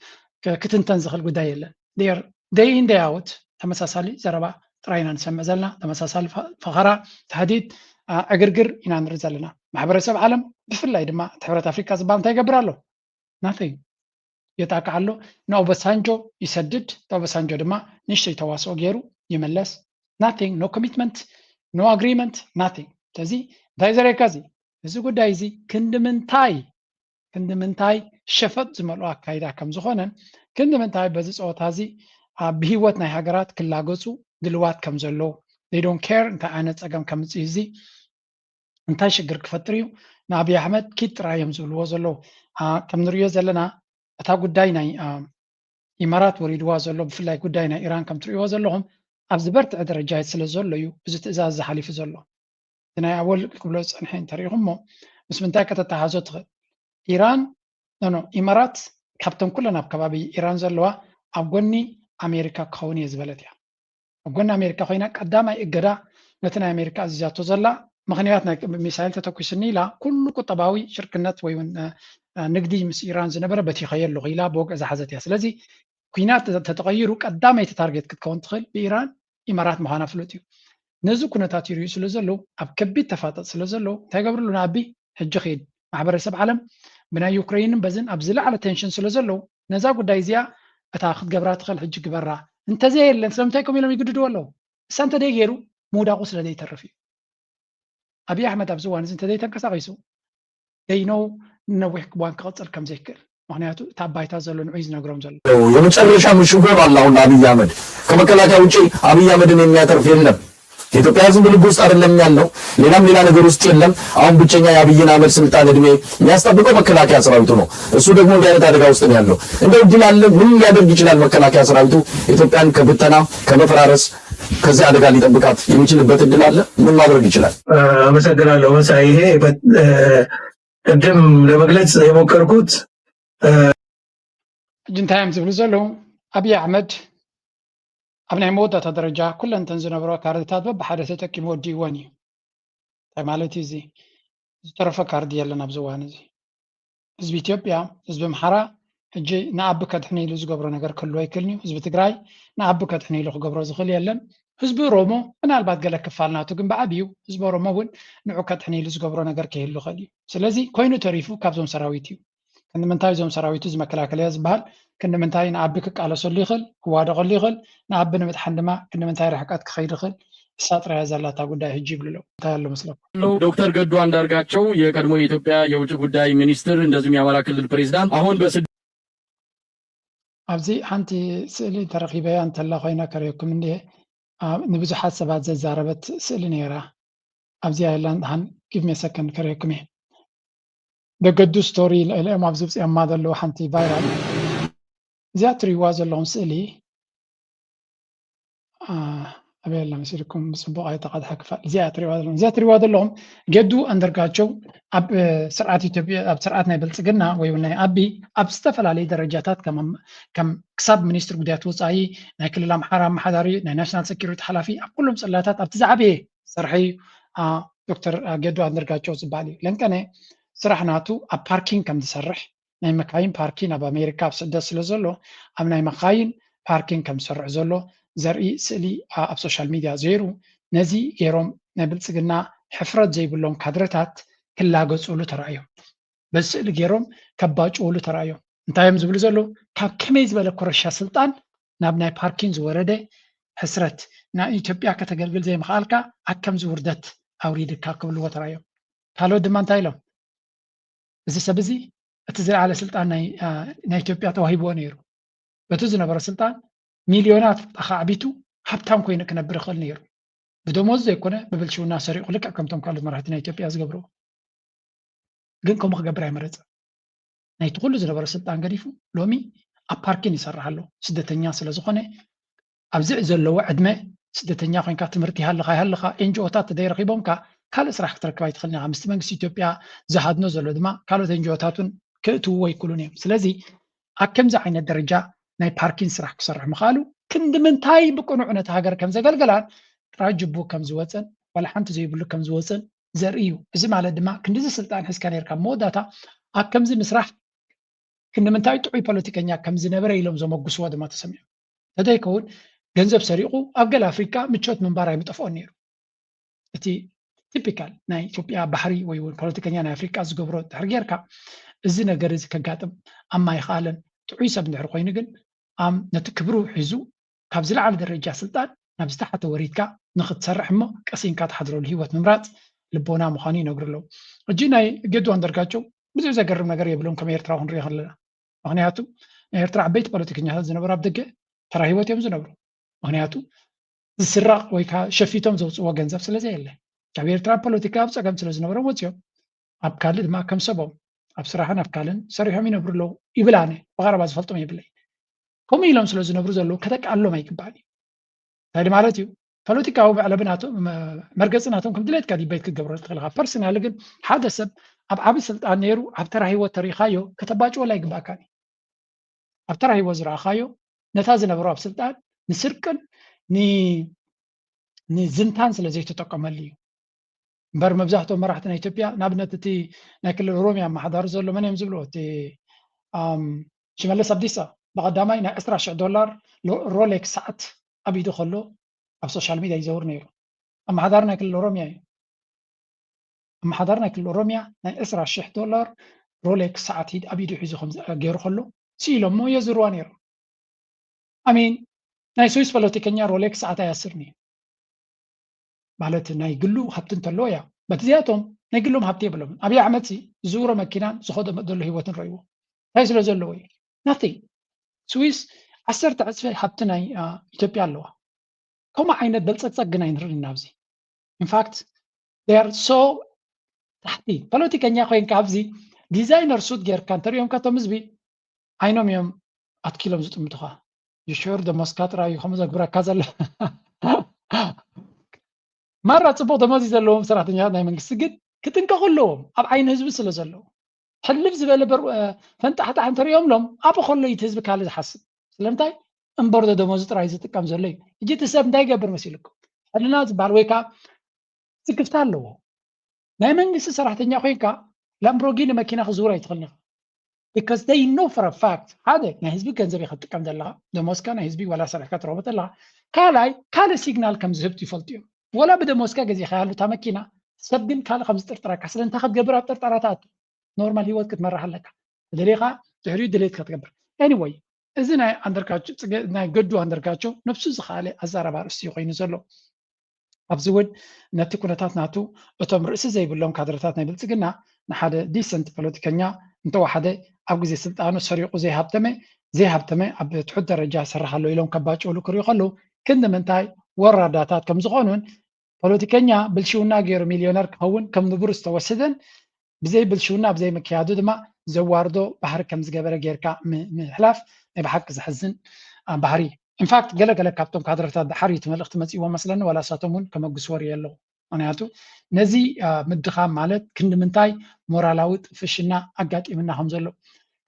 ክ- ክትንተን ዝኽእል ጉዳይ የለን። They are day in day out ተመሳሳሊ ዘረባ ጥራይ ኢና ንሰምዕ ዘለና፣ ተመሳሳሊ ፈ- ፈኸራ፣ ታህዲድ፣ አ፣ ዕግርግር ኢና ንርኢ ዘለና። ማሕበረሰብ ዓለም ብፍላይ ድማ እቲ ሕብረት ኣፍሪካ ዝበሃል እንታይ ይገብር ኣሎ? Nothing። የጣቅዕ ኣሎ። ንኦባሳንጆ ይሰድድ፣ ኦባሳንጆ ድማ ንእሽተይ ተዋስኦ ገይሩ ይምለስ። Nothing፣ no commitment፣ no agreement፣ nothing። ስለዚ እንታይ ዘርእየካ እዚ እዚ ጉዳይ እዚ ክንዲ ምንታይ ክንዲ ምንታይ ሸፈጥ ዝመልኦ ኣካይዳ ከም ዝኾነን ክንዲ ምንታይ በዚ ፀወታ እዚ ኣብ ብህይወት ናይ ሃገራት ክላገፁ ድልዋት ከም ዘለዉ they don't care እንታይ ዓይነት ፀገም ከምፅእ እዚ እንታይ ሽግር ክፈጥር እዩ ንኣብይ ኣሕመድ ኪድ ጥራይ እዮም ዝብልዎ ዘለዉ። አ፣ ከም ንሪኦ ዘለና እታ ጉዳይ ናይ አ፣ ኢማራት ወሪድዋ ዘሎ ብፍላይ ጉዳይ ናይ ኢራን ከም ትሪእዎ ዘለኹም ኣብ ዝበርትዐ ደረጃ ስለ ዘሎ እዩ እዚ ትእዛዝ ዝሓሊፉ ዘሎ። እቲ ናይ ኣወል ክብሎ ዝፀንሐ እንተሪኢኹሞ ምስ ምንታይ ከተተሓዞ ትኽእል? ኢራን ኖ ኖ ኢማራት ካብተን ኩለን ኣብ ከባቢ ኢራን ዘለዋ ኣብ ጎኒ ኣሜሪካ ክኸውን እየ ዝበለት እያ። ኣብ ጎኒ ኣሜሪካ ኮይና ቀዳማይ እገዳ ነቲ ናይ ኣሜሪካ ኣዚዛቶ ዘላ ምኽንያት ናይ ሚሳይል ተተኩስኒ ኢላ ኩሉ ቁጠባዊ ሽርክነት ወይ እውን ንግዲ ምስ ኢራን ዝነበረ በቲኸዮ ኣለኹ ኢላ ብወግዒ ዝሓዘት እያ። ስለዚ ኩናት ተተቐይሩ ቀዳመይቲ ታርጌት ክትከውን ትኽእል ብኢራን ኢማራት ምዃና ፍሉጥ እዩ። ነዚ ኩነታት ይርእዩ ስለ ዘለዉ ኣብ ከቢድ ተፋጠጥ ስለ ዘለዉ እንታይ ገብርሉ ንኣቢ ሕጂ ኺድ ማሕበረሰብ ዓለም ብናይ ዩክሬንን በዝን ኣብ ዝለዓለ ቴንሽን ስለ ዘለዉ ነዛ ጉዳይ እዚኣ እታ ክትገብራ ትኽእል ሕጂ ግበራ እንተዘየለን ስለምንታይ ከም ኢሎም ይግድድዎ ኣለዉ እሳ እንተደይ ገይሩ ምውዳቑ ስለ ዘይተርፍ እዩ ኣብይ ኣሕመድ ኣብዚ እዋን እዚ እንተዘይተንቀሳቒሱ ደይነው ንነዊሕ እዋን ክቕፅል ከም ዘይክእል ምክንያቱ እቲ ኣብ ባይታ ዘሎ ንዑይ ዝነግሮም ዘሎ የመጨረሻ ምሽጎብ አለ አሁን አብይ አህመድ። ከመከላከያ ውጪ አብይ አህመድን የሚያተርፍ የለም። የኢትዮጵያ ህዝብ ልብ ውስጥ አይደለም ያለው፣ ሌላም ሌላ ነገር ውስጥ የለም። አሁን ብቸኛ የአብይን አህመድ ስልጣን እድሜ የሚያስጠብቀው መከላከያ ሰራዊቱ ነው። እሱ ደግሞ እንዲህ አይነት አደጋ ውስጥ ነው ያለው። እንደው እድል አለ? ምን ሊያደርግ ይችላል መከላከያ ሰራዊቱ ኢትዮጵያን ከብተና ከመፈራረስ ከዚህ አደጋ ሊጠብቃት የሚችልበት እድል አለ? ምን ማድረግ ይችላል? አመሰግናለሁ መሳይ። ይሄ ቅድም ለመግለጽ የሞከርኩት ሕጂ እንታይ እዮም ዝብሉ ዘለዉ ኣብይ ኣሕመድ ኣብ ናይ መወዳእታ ደረጃ ኩለን እተን ዝነበረ ካርድታት በብሓደ ተጠቂሙ ወዲእወን እዩ እንታይ ማለት እዩ እዚ ዝተረፈ ካርድ የለን ኣብዚ እዋን እዚ ህዝቢ ኢትዮጵያ ህዝቢ ኣምሓራ ሕጂ ንኣቢ ከድሕን ኢሉ ዝገብሮ ነገር ክህልዎ ኣይክእልን እዩ ህዝቢ ትግራይ ንኣቢ ከድሕን ኢሉ ክገብሮ ዝኽእል የለን ህዝቢ ኦሮሞ ምናልባት ገለ ክፋል ናቱ ግን ብዓብዩ ህዝቢ ኦሮሞ እውን ንዑ ከድሕን ኢሉ ዝገብሮ ነገር ክህሉ ይኽእል እዩ ስለዚ ኮይኑ ተሪፉ ካብዞም ሰራዊት እዩ ክንዲ ምንታይ እዞም ሰራዊቱ እዚ መከላከልያ ዝበሃል ክንዲ ምንታይ ንኣቢ ክቃለሰሉ ይኽእል ክዋደቐሉ ይኽእል ንኣቢ ንምድሓን ድማ ክንዲ ምንታይ ርሕቀት ክኸይድ ይኽእል እሳ ጥራያ ዘላታ ጉዳይ ሕጂ ይብሉ ኣለዉ እንታይ ኣሎ መስለኩም ዶክተር ገዱ አንዳርጋቸው የቀድሞ የኢትዮጵያ የውጭ ጉዳይ ሚኒስትር እንደዚሁም የአማራ ክልል ፕሬዚዳንት አሁን በስደት ኣብዚ ሓንቲ ስእሊ ተረኺበያ እንተላ ኮይና ከርእየኩም እንድየ ንብዙሓት ሰባት ዘዛረበት ስእሊ ነይራ ኣብዚኣ የላን ድሓን give me a second ከርእየኩም እየ ደገዱ ስቶሪ ኢሎም ኣብዚ ውፅኦማ ዘለዉ ሓንቲ ቫይራል እዚኣ ትሪእዋ ዘለኹም ስእሊ ኣበይ ኣላ መሲልኩም ብፅቡቕ ኣይተቐድሐ ክፋል እዚኣ ትሪእዋ ዘለኹም እዚኣ ትሪእዋ ዘለኹም ገዱ ኣንደርጋቸው ኣብ ስርዓት ኢትዮጵያ ኣብ ስርዓት ናይ ብልፅግና ወይ እውን ናይ ኣቢ ኣብ ዝተፈላለዩ ደረጃታት ከም ክሳብ ሚኒስትር ጉዳያት ወፃኢ ናይ ክልል ኣምሓራ ኣመሓዳሪ ናይ ናሽናል ሴኪሪቲ ሓላፊ ኣብ ኩሎም ፅላታት ኣብቲ ዝዓበየ ዝሰርሐ እዩ ዶክተር ገዱ ኣንደርጋቸው ዝበሃል እዩ ለንቀነ ስራሕ ናቱ ኣብ ፓርኪንግ ከም ዝሰርሕ ናይ መካይን ፓርኪን ኣብ ኣሜሪካ ኣብ ስደት ስለ ዘሎ ኣብ ናይ መካይን ፓርኪን ከም ዝሰርሕ ዘሎ ዘርኢ ስእሊ ኣብ ሶሻል ሚድያ ዘይሩ ነዚ ገይሮም ናይ ብልፅግና ሕፍረት ዘይብሎም ካድረታት ክላገፅሉ ተራእዮም በዚ ስእሊ ገይሮም ከባጭውሉ ተራእዮም እንታይ እዮም ዝብሉ ዘለዉ ካብ ከመይ ዝበለ ኮረሻ ስልጣን ናብ ናይ ፓርኪን ዝወረደ ሕስረት ናይ ኢትዮጵያ ከተገልግል ዘይምኽኣልካ ኣከምዚ ውርደት ኣውሪድካ ክብልዎ ተራእዮም ካልኦት ድማ እንታይ ኢሎም እዚ ሰብ እዚ እቲ ዝለዓለ ስልጣን ናይ ኢትዮጵያ ተዋሂብዎ ነይሩ በቲ ዝነበረ ስልጣን ሚልዮናት ኣኻዕቢቱ ሃብታም ኮይኑ ክነብር ይኽእል ነይሩ ብደሞዝ ዘይኮነ ብብልሽውና ሰሪቑ ልክዕ ከምቶም ካልኦት መራሕቲ ናይ ኢትዮጵያ ዝገብርዎ ግን ከምኡ ክገብር ኣይመረፅን ናይቲ ኩሉ ዝነበረ ስልጣን ገዲፉ ሎሚ ኣብ ፓርኪን ይሰርሕ ኣሎ። ስደተኛ ስለ ዝኾነ ኣብዚ ዘለዉ ዕድመ ስደተኛ ኮይንካ ትምህርቲ ይሃልኻ ይሃልኻ ኤንጂኦታት ተደይረኺቦምካ ካልእ ስራሕ ክትረክብ ኣይትኽእልን ኢኻ። ምስቲ መንግስቲ ኢትዮጵያ ዝሃድኖ ዘሎ ድማ ካልኦት ኤንጂኦታት እውን ክእትውዎ ኣይክእሉን እዮም። ስለዚ ኣብ ከምዚ ዓይነት ደረጃ ናይ ፓርኪን ስራሕ ክሰርሕ ምኽኣሉ ክንዲ ምንታይ ብቅኑዕ ነቲ ሃገር ከም ዘገልገላን ጥራይ ጅቡ ከም ዝወፀን ዋላ ሓንቲ ዘይብሉ ከም ዝወፅን ዘርኢ እዩ። እዚ ማለት ድማ ክንዲዚ ስልጣን ሒዝካ ነርካ መወዳእታ ኣብ ከምዚ ምስራሕ ክንዲ ምንታይ ጥዑይ ፖለቲከኛ ከም ዝነበረ ኢሎም ዘመጉስዎ ድማ ተሰሚዑ። ተደይከውን ገንዘብ ሰሪቑ ኣብ ገለ ኣፍሪቃ ምቾት ምንባር ኣይምጠፍኦን ነይሩ። እቲ ቲፒካል ናይ ኢትዮጵያ ባህሪ ወይ እውን ፖለቲከኛ ናይ ኣፍሪቃ ዝገብሮ ድሕር ጌርካ እዚ ነገር እዚ ከጋጥም ኣማ ይኽኣለን። ጥዑይ ሰብ እንድሕር ኮይኑ ግን ኣም ነቲ ክብሩ ሒዙ ካብ ዝለዓለ ደረጃ ስልጣን ናብ ዝተሓተ ወሪድካ ንክትሰርሕ እሞ ቀሲንካ ትሓድረሉ ህይወት ምምራፅ ልቦና ምዃኑ ይነግሩ ኣለዉ። ሕጂ ናይ ገዱ ኣንደርጋቸው ብዙሕ ዘገርም ነገር የብሎም ከም ኤርትራዊ ክንሪኦ ከለና። ምክንያቱ ናይ ኤርትራ ዓበይቲ ፖለቲከኛታት ዝነበሩ ኣብ ደገ ተራ ህይወት እዮም ዝነብሩ። ምክንያቱ ዝስራቕ ወይ ከዓ ሸፊቶም ዘውፅዎ ገንዘብ ስለ ዘየለ ካብ ኤርትራ ፖለቲካ ኣብ ፀገም ስለ ዝነበሮም ወፂኦም ኣብ ካልእ ድማ ከም ሰቦም ኣብ ስራሕን ኣብ ካልእን ሰሪሖም ይነብሩ ኣለዉ ይብል ኣነ ብቐረባ ዝፈልጦም የብለይ። ከምኡ ኢሎም ስለ ዝነብሩ ዘለዉ ከተቃሎም ኣይግባእን እዩ። እንታይ ማለት እዩ? ፖለቲካዊ መዕለቢ ናቶም መርገፂ ናቶም ከም ድሌትካ ዲቤት ክትገብሮ ትኽእል ኢኻ። ፐርሰናሊ ግን ሓደ ሰብ ኣብ ዓቢ ስልጣን ነይሩ ኣብ ተራ ህይወት ተሪኻዮ ከተባጭወላ ኣይግባእካን እዩ። ኣብ ተራ ህይወት ዝረኣኻዮ ነታ ዝነበሩ ኣብ ስልጣን ንስርቅን ንዝንታን ስለ ዘይተጠቀመሉ እዩ። እምበር መብዛሕትኦም መራሕቲ ናይ ኢትዮጵያ ንኣብነት እቲ ናይ ክልል ኦሮሚያ ኣመሓዳሪ ዘሎ መን እዮም ዝብልዎ እቲ ሽመለስ ኣብዲሳ ብቐዳማይ ናይ ዕስራ ሽሕ ዶላር ሮሌክስ ሰዓት ኣብ ኢዱ ከሎ ኣብ ሶሻል ሚድያ ይዘውር ነይሩ። ኣመሓዳሪ ናይ ክልል ኦሮሚያ እዩ። ኣመሓዳሪ ናይ ክልል ኦሮሚያ ናይ ዕስራ ሽሕ ዶላር ሮሌክስ ሰዓት ኣብ ኢዱ ሒዙ ገይሩ ከሎ ስኢሎሞ የዝርዋ ነይሮም። ኣሚን ናይ ስዊስ ፖለቲከኛ ሮሌክስ ሰዓት ኣያስርን እዩ። ማለት ናይ ግሉ ሃብቲ እንተለዎ እያ በቲ እዚኣቶም ናይ ግሎም ሃብቲ የብሎምን። ኣብይ ኣሕመድ ዝዝውሮ መኪናን ዝኸዶ ዘሎ ህይወትን ረእይዎ እንታይ ስለ ዘለዎ እዩ? ናቲንግ። ስዊስ ዓሰርተ ዕፅፊ ሃብቲ ናይ ኢትዮጵያ ኣለዋ። ከምኡ ዓይነት በልፀግፀግ ግን ኣይንርእን ኢና ኣብዚ። ኢንፋክት ር ሶ ታሕቲ ፖለቲከኛ ኮይንካ ኣብዚ ዲዛይነር ሱት ጌርካ እንተሪኦምካ እቶም ህዝቢ ዓይኖም እዮም ኣትኪሎም ዝጥምቱኻ። ይሽር ደሞዝካ ጥራይ እዩ ከምኡ ዘግብረካ ዘሎ። ማራ ፅቡቅ ደሞዝ እዩ ዘለዎም ሰራሕተኛታት ናይ መንግስቲ ግን ክጥንቀቁ ኣለዎም ኣብ ዓይኒ ህዝቢ ስለ ዘለዉ ሕልፍ ዝበለ ፈንጣሕጣሕ እንተሪኦምሎም ኣብ ከሎ እቲ ህዝቢ ካልእ ዝሓስብ ስለምንታይ እምበር ደሞዙ ጥራይ ዝጥቀም ዘሎ እዩ። ሕጂ እቲ ሰብ እንታይ ይገብር መሲልኩም? ሕልና ዝበሃል ወይ ከዓ ስክፍታ ኣለዎ። ናይ መንግስቲ ሰራሕተኛ ኮይንካ ላምብሮጊኒ መኪና ክዝውር ኣይትኽእልን ኢኻ። Because they know for a fact ሓደ ናይ ህዝቢ ገንዘብ ኢኻ ትጥቀም ዘለኻ ደሞዝካ ናይ ህዝቢ ዋላ ሰሪሕካ ትረኽቦ ዘለኻ ካልኣይ ካልእ ሲግናል ከም ዝህብ ይፈልጡ እዮም። ወላ ብደሞዝካ ገዚእኻያ እታ መኪና ሰብ ግን ካልእ ከም ዝጥርጥረካ ስለ እንታይ ክትገብር ኣብ ጥርጠራ ትኣቱ ኖርማል ህይወት ክትመርሕ ኣለካ። ተደሊኻ ድሕሪኡ ድሌት ክትገብር anyway እዚ ናይ ኣንደርጋቸው ናይ ገዱ ኣንደርጋቸው ነብሱ ዝኸኣለ ኣዛረባ ርእሲ ኮይኑ ዘሎ ኣብዚ እውን ነቲ ኩነታት ናቱ እቶም ርእሲ ዘይብሎም ካድረታት ናይ ብልፅግና ንሓደ ዲሰንት ፖለቲከኛ እንተወሓደ ኣብ ግዜ ስልጣኑ ሰሪቑ ዘይሃብተመ ዘይሃብተመ ኣብ ትሑት ደረጃ ይሰርሕ ኣሎ ኢሎም ከባጭውሉ ክሪኡ ከለዉ ክንዲ ምንታይ ወራዳታት ከም ዝኾኑን ፖለቲከኛ ብልሽውና ገይሩ ሚልዮነር ክኸውን ከም ንቡር ዝተወሰደን ብዘይ ብልሽውና ብዘይ ምክያዱ ድማ ዘዋርዶ ባህሪ ከም ዝገበረ ጌርካ ምሕላፍ ናይ ብሓቂ ዘሕዝን ባህሪ እዩ። ኢንፋክት ገለ ገለ ካብቶም ካድረታት ድሓር እዩ እቲ መልእኽቲ መፂእዎም መስለኒ ዋላ እሳቶም እውን ከመጉስዎ ርእየ ኣለኹ። ምክንያቱ ነዚ ምድኻም ማለት ክንዲ ምንታይ ሞራላዊ ጥፍሽና ኣጋጢምና ከም ዘሎ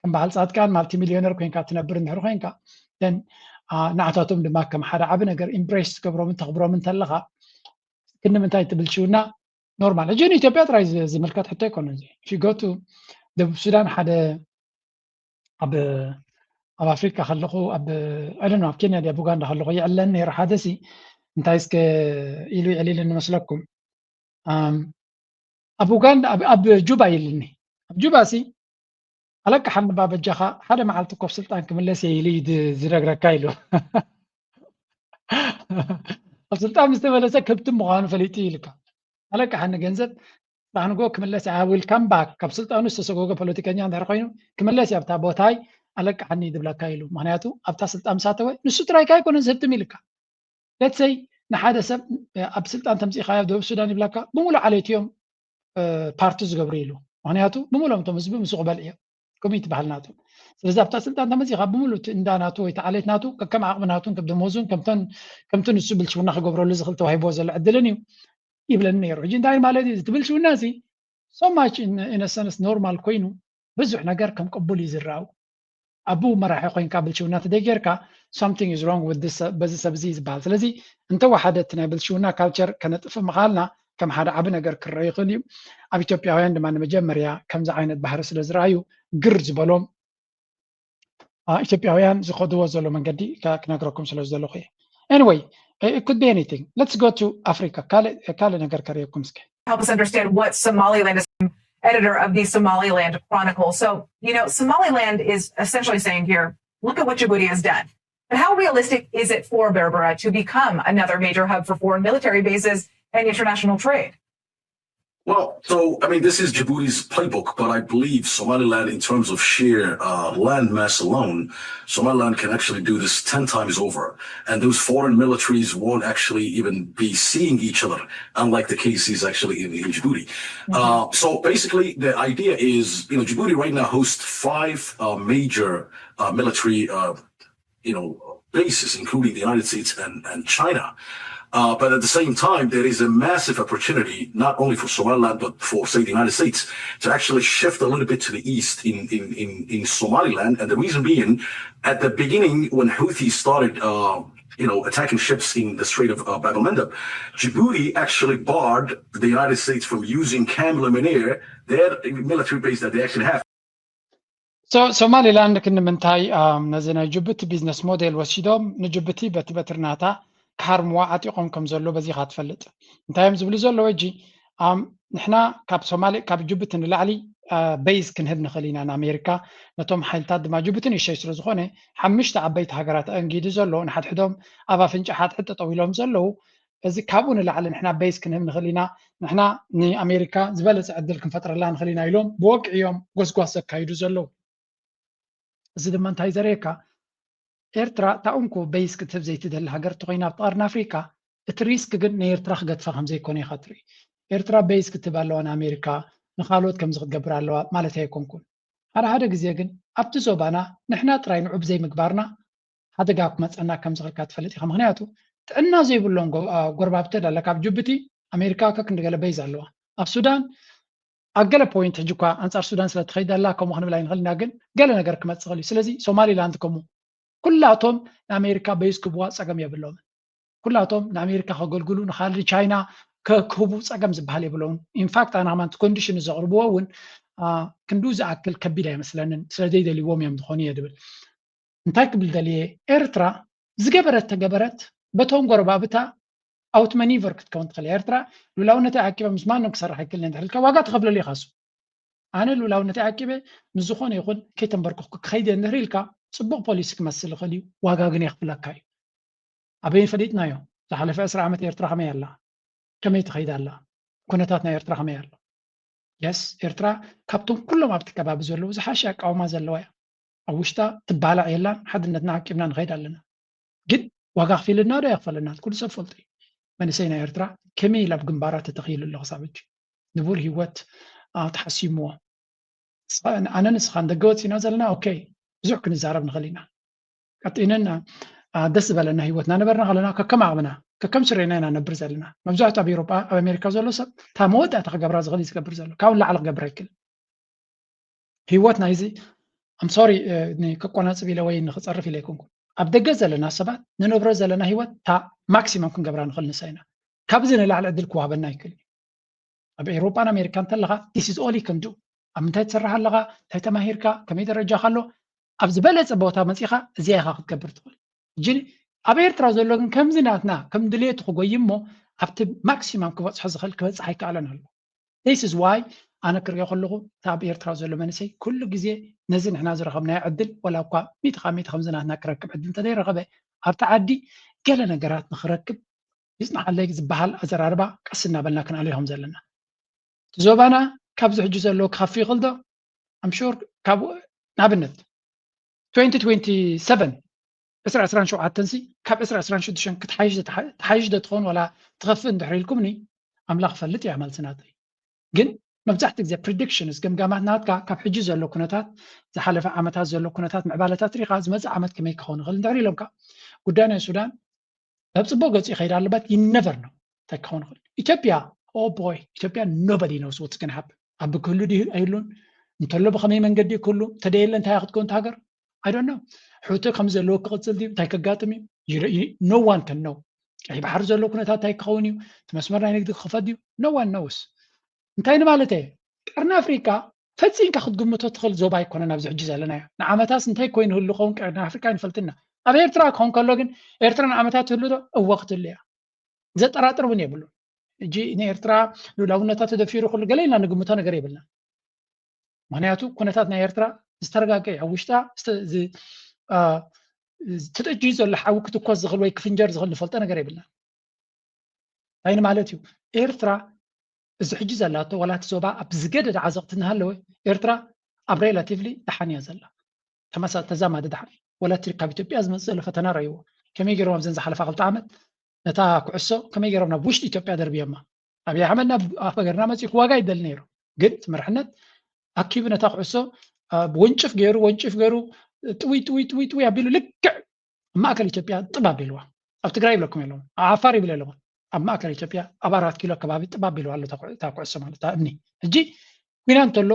ከም በዓል ፃድቃን ማልቲ ሚልዮነር ኮይንካ ትነብር እንድሕር ኮይንካ ን ንዓታቶም ድማ ከም ሓደ ዓቢ ነገር ኢምብሬስ ትገብሮምን ተኽብሮምን እንተለኻ ክንዲ ምንታይ ትብልሽውና ኖርማል ሕጂ ንኢትዮጵያ ጥራይ ዝምልከት ሕቶ ኣይኮነን እዚ ፊጎቱ ደቡብ ሱዳን ሓደ ኣብ ኣብ ኣፍሪካ ከለኹ ኣብ ዕልን ኣብ ኬንያ ድያ ቡጋንዳ ከለኹ ይዕለን ነይሩ ሓደ ሲ እንታይ እስከ ኢሉ ይዕሊል እንመስለኩም ኣብ ኡጋንዳ ኣብ ጁባ ይልኒ ኣብ ጁባ ሲ ኣለቃሓኒ ባበጃኻ ሓደ መዓልቲ ኮፍ ስልጣን ክምለስ እየ ኢሉ ዝነግረካ ኢሉ ኣብ ስልጣን ምስ ተመለሰ ከብቲ ምዃኑ ፈሊጡ ኢልካ ኣለቃሓኒ ገንዘብ ዳሕንጎ ክምለስ እያ will come back ካብ ስልጣኑ ዝተሰጎገ ፖለቲከኛ እንድሕር ኮይኑ ክምለስ እያ ኣብታ ቦታይ ኣለቃሓኒ ዝብለካ ኢሉ ምክንያቱ ኣብታ ስልጣን ምሳተወ ንሱ ጥራይካ ኣይኮነን ዝህብትም ኢልካ let's say ንሓደ ሰብ ኣብ ስልጣን ተምፂእካዮ ደቡብ ሱዳን ይብለካ ብምሉእ ዓሌት እዮም ፓርቲ ዝገብሩ ኢሉ ምክንያቱ ብምሉኦም እቶም ህዝቢ ምስኡ ክበልዕ እዮም ከምኡ እዩ ትበሃል ናቱ። ስለዚ ኣብታ ስልጣን ተመፂኻ ብምሉእ እቲ እንዳ ናቱ ወይ እቲ ዓሌት ናቱ ከከም ዓቕሚ ናቱን ከም ደሞዙን ከምተን ከምቲ ንሱ ብልሽውና ክገብረሉ ዝኽእል ተዋሂቦ ዘሎ ዕድልን እዩ ይብለኒ ነይሩ። ሕጂ እንታይ ማለት እዩ እቲ ብልሽውና እዚ so much in a sense normal ኮይኑ ብዙሕ ነገር ከም ቅቡል እዩ ዝረኣው። ኣቡ መራሒ ኮይንካ ብልሽውና ተደይ ጌርካ something is wrong with this በዚ ሰብ እዚ ዝበሃል። ስለዚ እንተወሓደ እቲ ናይ ብልሽውና ካልቸር ከነጥፍ ምኻልና ከም ሓደ ዓቢ ነገር ክረአ ይኽእል እዩ። ኣብ ኢትዮጵያውያን ድማ ንመጀመርያ ከምዚ ዓይነት ባህሪ ስለ ዝረኣዩ ግር ዝበሎም ኢትዮጵያውያን ዝኸድዎ ዘሎ መንገዲ ክነግረኩም ስለ ዝደለኹ እየ። Anyway, it could be anything. Let's go to Africa. ካልእ ነገር ከርእየኩም እስከ። Help us understand what Somaliland is. Editor of the Somaliland Chronicle. So, you know, Somaliland is essentially saying here, look at what Djibouti has done. But how realistic is it for Berbera to become another major hub for foreign military bases and international trade? Well, so I mean, this is Djibouti's playbook, but I believe Somaliland, in terms of sheer uh, land mass alone, Somaliland can actually do this ten times over. And those foreign militaries won't actually even be seeing each other, unlike the case is actually in, in Djibouti. Mm-hmm. Uh, so basically, the idea is, you know, Djibouti right now hosts five uh, major uh, military uh, you know, bases, including the United States and, and China. Uh, but at the same time, there is a massive opportunity, not only for Somaliland, but for, say, the United States, to actually shift a little bit to the east in, in, in, in Somaliland. And the reason being, at the beginning, when Houthi started, uh, you know, attacking ships in the Strait of uh, Bab el Mandeb, Djibouti actually barred the United States from using Camp Lemonnier, their military base that they actually have. So, ሶማሊላንድ ክንምንታይ ነዚ ናይ ጅቡቲ ቢዝነስ ሞዴል ወሲዶም ንጅቡቲ በቲ በትርናታ ክሃርምዋ ዓጢቖም ከም ዘሎ በዚኻ ትፈልጥ። እንታይ እዮም ዝብሉ ዘለዉ? እጂ ንሕና ካብ ሶማሊ ካብ ጅቡቲ ንላዕሊ በይዝ ክንህብ ንኽእል ኢና ንኣሜሪካ፣ ነቶም ሓይልታት ድማ። ጅቡቲ ንእሽተይ ስለ ዝኾነ ሓምሽተ ዓበይቲ ሃገራት ኣእንጊዱ ዘሎ ንሓድሕዶም ኣብ ኣፍንጫ ሓድሕድ ጠጠው ኢሎም ዘለዉ። እዚ ካብኡ ንላዕሊ ንሕና በይዝ ክንህብ ንኽእል ኢና። ንሕና ንኣሜሪካ ዝበለፀ ዕድል ክንፈጥረላ ንኽእል ኢና ኢሎም ብወግዒ እዮም ጎስጓስ ዘካይዱ ዘለዉ። እዚ ድማ እንታይ ዘርእየካ? ኤርትራ እታ እንኮ በይዝ ክትህብ ዘይትደሊ ሃገር እንተኮይና ኣብቲ ቀርኒ ኣፍሪካ፣ እቲ ሪስክ ግን ንኤርትራ ክገድፋ ከምዘይኮነ ኢካ ትርኢ። ኤርትራ በይዝ ክትህብ ኣለዋ ንኣሜሪካ፣ ንካልኦት ከምዚ ክትገብር ኣለዋ ማለት ኣይኮንኩን። ሓደ ሓደ ግዜ ግን ኣብቲ ዞባና ንሕና ጥራይ ንዑ ብዘይምግባርና ሓደጋ ክመፀና ከም ዝኽእል ትፈልጥ ኢኻ። ምክንያቱ ጥዕና ዘይብሎም ጎረባብቲ ኣለካ። ኣብ ጅቡቲ ኣሜሪካ ከክንዲ ገለ በይዝ ኣለዋ። ኣብ ሱዳን ኣብ ገለ ፖይንት ሕጂ እኳ ኣንፃር ሱዳን ስለ ትኸይድ ኣላ ከምኡ ክንብል ኣይንኽእል ኢና፣ ግን ገለ ነገር ክመፅእ ይኽእል እዩ። ስለዚ ሶማሊላንድ ከምኡ ኩላቶም ንኣሜሪካ በይዝ ክህብዋ ፀገም የብሎምን። ኩላቶም ንኣሜሪካ ከገልግሉ ንካልእ ቻይና ክህቡ ፀገም ዝበሃል የብሎምን። ኢንፋክት ኣነ ከማን ኮንዲሽን ዘቕርብዎ እውን ክንዱ ዝኣክል ከቢድ ኣይመስለንን። ስለ ዘይደልይዎም እዮም ዝኾኑ እየ ድብል። እንታይ ክብል ደልየ? ኤርትራ ዝገበረት ተገበረት በቶም ጎረባብታ ኣውት መኒቨር ክትከውን ትኽእል። ኤርትራ ልኡላውነተይ ዓቂበ ምስ ማንም ክሰርሕ ኣይክእልን እንድሕር ኢልካ ዋጋ ትኸፍለሉ ኢኻ። እሱ ኣነ ልኡላውነተይ ዓቂበ ምስ ዝኾነ ይኹን ከይተንበርክኽኩ ክኸይድ እየ እንድሕር ኢልካ ፅቡቕ ፖሊሲ ክመስል ይኽእል እዩ፣ ዋጋ ግን የኽፍለካ እዩ። ኣበይ ፈሊጥናዮ? ዝሓለፈ ዕስራ ዓመት ኤርትራ ከመይ ኣላ? ከመይ ትኸይድ ኣላ? ኩነታት ናይ ኤርትራ ከመይ ኣሎ? የስ ኤርትራ ካብቶም ኩሎም ኣብቲ ከባቢ ዘለዉ ዝሓሸ ኣቃውማ ዘለዋ እያ። ኣብ ውሽጣ ትባላዕ የላን። ሓድነትና ዓቂብና ንኸይድ ኣለና። ግን ዋጋ ኣኽፊልና ዶ የኽፈለና? ኩሉ ሰብ ፈልጦ እዩ። መንእሰይ ናይ ኤርትራ ከመይ ኢሉ ኣብ ግንባራት ተተኺሉ ኣሎ ክሳብ ሕጂ ንቡር ህይወት ተሓሲምዎ። ኣነ ንስኻን ደገ ወፂና ዘለና ኦኬ ብዙሕ ክንዛረብ ንኽእል ኢና። ቀጢንን ደስ ዝበለና ህይወትና ነበርና ከለና ከከም ዓቕምና ከከም ስሬና ኢና ነብር ዘለና። መብዛሕቱ ኣብ ኤሮጳ ኣብ ኣሜሪካ ዘሎ ሰብ እታ መወዳእታ ክገብራ ዝኽእል ዝገብር ዘሎ ካብኡ ንላዕሊ ክገብር ኣይክእል። ህይወት ናይዚ ኣም ሶሪ ክቆናፅብ ኢለ ወይ ንክፀርፍ ኢለ ኣይኮንኩን። ኣብ ደገ ዘለና ሰባት ንነብሮ ዘለና ህይወት እታ ማክሲመም ክንገብራ ንኽእል ንሳ ኢና። ካብዚ ንላዕሊ ዕድል ክወሃበና ኣይክእል እዩ። ኣብ ኤውሮጳን ኣሜሪካን እንተለኻ this is all you can do። ኣብ ምንታይ ትሰርሕ ኣለኻ፣ እንታይ ተማሂርካ፣ ከመይ ደረጃ ካሎ ኣብ ዝበለፀ ቦታ መፂኻ እዚኣ ኢኻ ክትገብር ትኽእል። እጂ ኣብ ኤርትራ ዘሎ ግን ከምዚ ናትና ከም ድሌቱ ክጎይ እሞ ኣብቲ ማክሲማም ክበፅሖ ዝኽእል ክበፅሕ ኣይከኣለን ኣሎ። This is why ኣነ ክሪኦ ከለኹ እታ ኣብ ኤርትራ ዘሎ መንእሰይ ኩሉ ግዜ ነዚ ንሕና ዝረኸብናዮ ዕድል ወላ እኳ ሚእቲ ካብ ሚእቲ ከምዚ ናትና ክረክብ ዕድል እንተዘይረኸበ ኣብቲ ዓዲ ገለ ነገራት ንክረክብ ይፅንሓለይ ዝበሃል ኣዘራርባ ቀስ እናበልና ክንኣልዮ ከም ዘለና እቲ ዞባና ካብዚ ሕጂ ዘለዎ ክኸፊ ይኽእል ዶ? ኣም ሹር ካብ ንኣብነት twenty twenty seven ዕስራ ዕስራን ሸውዓተን ሲ ካብ ዕስራ ዕስራን ሽዱሽተን ክትሓይሽ ክትሓይሽ ዶ ትኸውን ዋላ ትኸፍእ እንድሕር ኢልኩምኒ ኣምላኽ ፈልጥ እያ መልሲ ናተይ። ግን መብዛሕትኡ ግዜ ፕሪዲክሽንስ፣ ገምጋማት ናትካ ካብ ሕጂ ዘሎ ኩነታት፣ ዝሓለፈ ዓመታት ዘሎ ኩነታት ምዕባለታት ሪኻ ዝመፅእ ዓመት ከመይ ክኸውን ይኽእል እንድሕር ኢሎምካ፣ ጉዳይ ናይ ሱዳን ናብ ፅቡቅ ገፁ ይኸይድ ኣለበት። You never know እንታይ ክኸውን ይኽእል። ኢትዮጵያ፣ oh boy፣ ኢትዮጵያ nobody knows what's gonna happen። ኣብ ክህሉ ድዩ ኣይህሉን፣ እንተሎ ብኸመይ መንገዲ ክህሉ፣ ተደየለ እንታይ ክትከውን ሃገር፣ I don't know። ሕቶ ከም ዘለዎ ክቕፅል ድዩ፣ እንታይ ከጋጥም እዩ፣ no one can know። ቀይ ባሕሪ ዘሎ ኩነታት እንታይ ክኸውን እዩ፣ እቲ መስመር ናይ ንግዲ ክኸፈት ድዩ፣ no one knows። እንታይ ንማለት እየ፣ ቀርኒ ኣፍሪቃ ፈፂምካ ክትግምቶ ትኽእል ዞባ ኣይኮነን ኣብዚ ሕጂ ዘለናዮ። ንዓመታስ እንታይ ኮይኑ ህሉ ኸውን ቀርኒ ኣፍሪቃ ኣይንፈልጥና። ኣብ ኤርትራ ክኸውን ከሎ ግን፣ ኤርትራ ንዓመታት ትህሉ ዶ? እወ ክትህሉ እያ። ዘጠራጥር እውን የብሉን። ሕጂ ንኤርትራ ልኡላውነታ ተደፊሩ ኩሉ ገለ ኢልና ንግምቶ ነገር የብልና። ምክንያቱ ኩነታት ናይ ኤርትራ ዝተረጋገ እዩ። ኣብ ውሽጣ ዝተ- ዝ- አ፣ ተጠጅዩ ዘሎ ሓዊ ክትኮስ ዝኽእል ወይ ክፍንጀር ዝኽእል ንፈልጦ ነገር የብልና። እንታይ ንማለት እዩ? ኤርትራ እዚ ሕጂ ዘላቶ ዋላ እቲ ዞባ ኣብ ዝገደደ ዓዘቕቲ እናሃለወ፣ ኤርትራ ኣብ ሬላቲቭሊ ደሓን እያ ዘላ። ተመሳ ተዛማዲ ደሓን እዩ። ዋላ እቲ ካብ ኢትዮጵያ ዝመፅእ ዘሎ ፈተና ረእይዎ። ከመይ ገይሮም ኣብዘን ዝሓለፋ ክልተ ዓመት ነታ ኩዕሶ ከመይ ገይሮም ናብ ውሽጢ ኢትዮጵያ ደርብዮማ። ኣብይ ኣሕመድ ናብ ኣፍ ሃገርና መፂኡ ክዋጋ ይደሊ ነይሩ፣ ግን እቲ መርሕነት ኣኪቡ ነታ ኩዕሶ፣ አ፣ ወንጭፍ ገይሩ፣ ወንጭፍ ገይሩ፣ ጥውይ ጥውይ ጥውይ ጥውይ ኣቢሉ ልክዕ ኣብ ማእከል ኢትዮጵያ ጥብ ኣቢልዋ። ኣብ ትግራይ ይብለኩም የለውን፣ ኣብ ዓፋር ይብል የለውን፣ ኣብ ማእከል ኢትዮጵያ ኣብ ኣራት ኪሎ ከባቢ ጥብ ኣቢልዋ ኣሎ እታ ኩ- እታ ኩዕሶ ማለት እታ እምኒ። ሕጂ ኩናት እንተሎ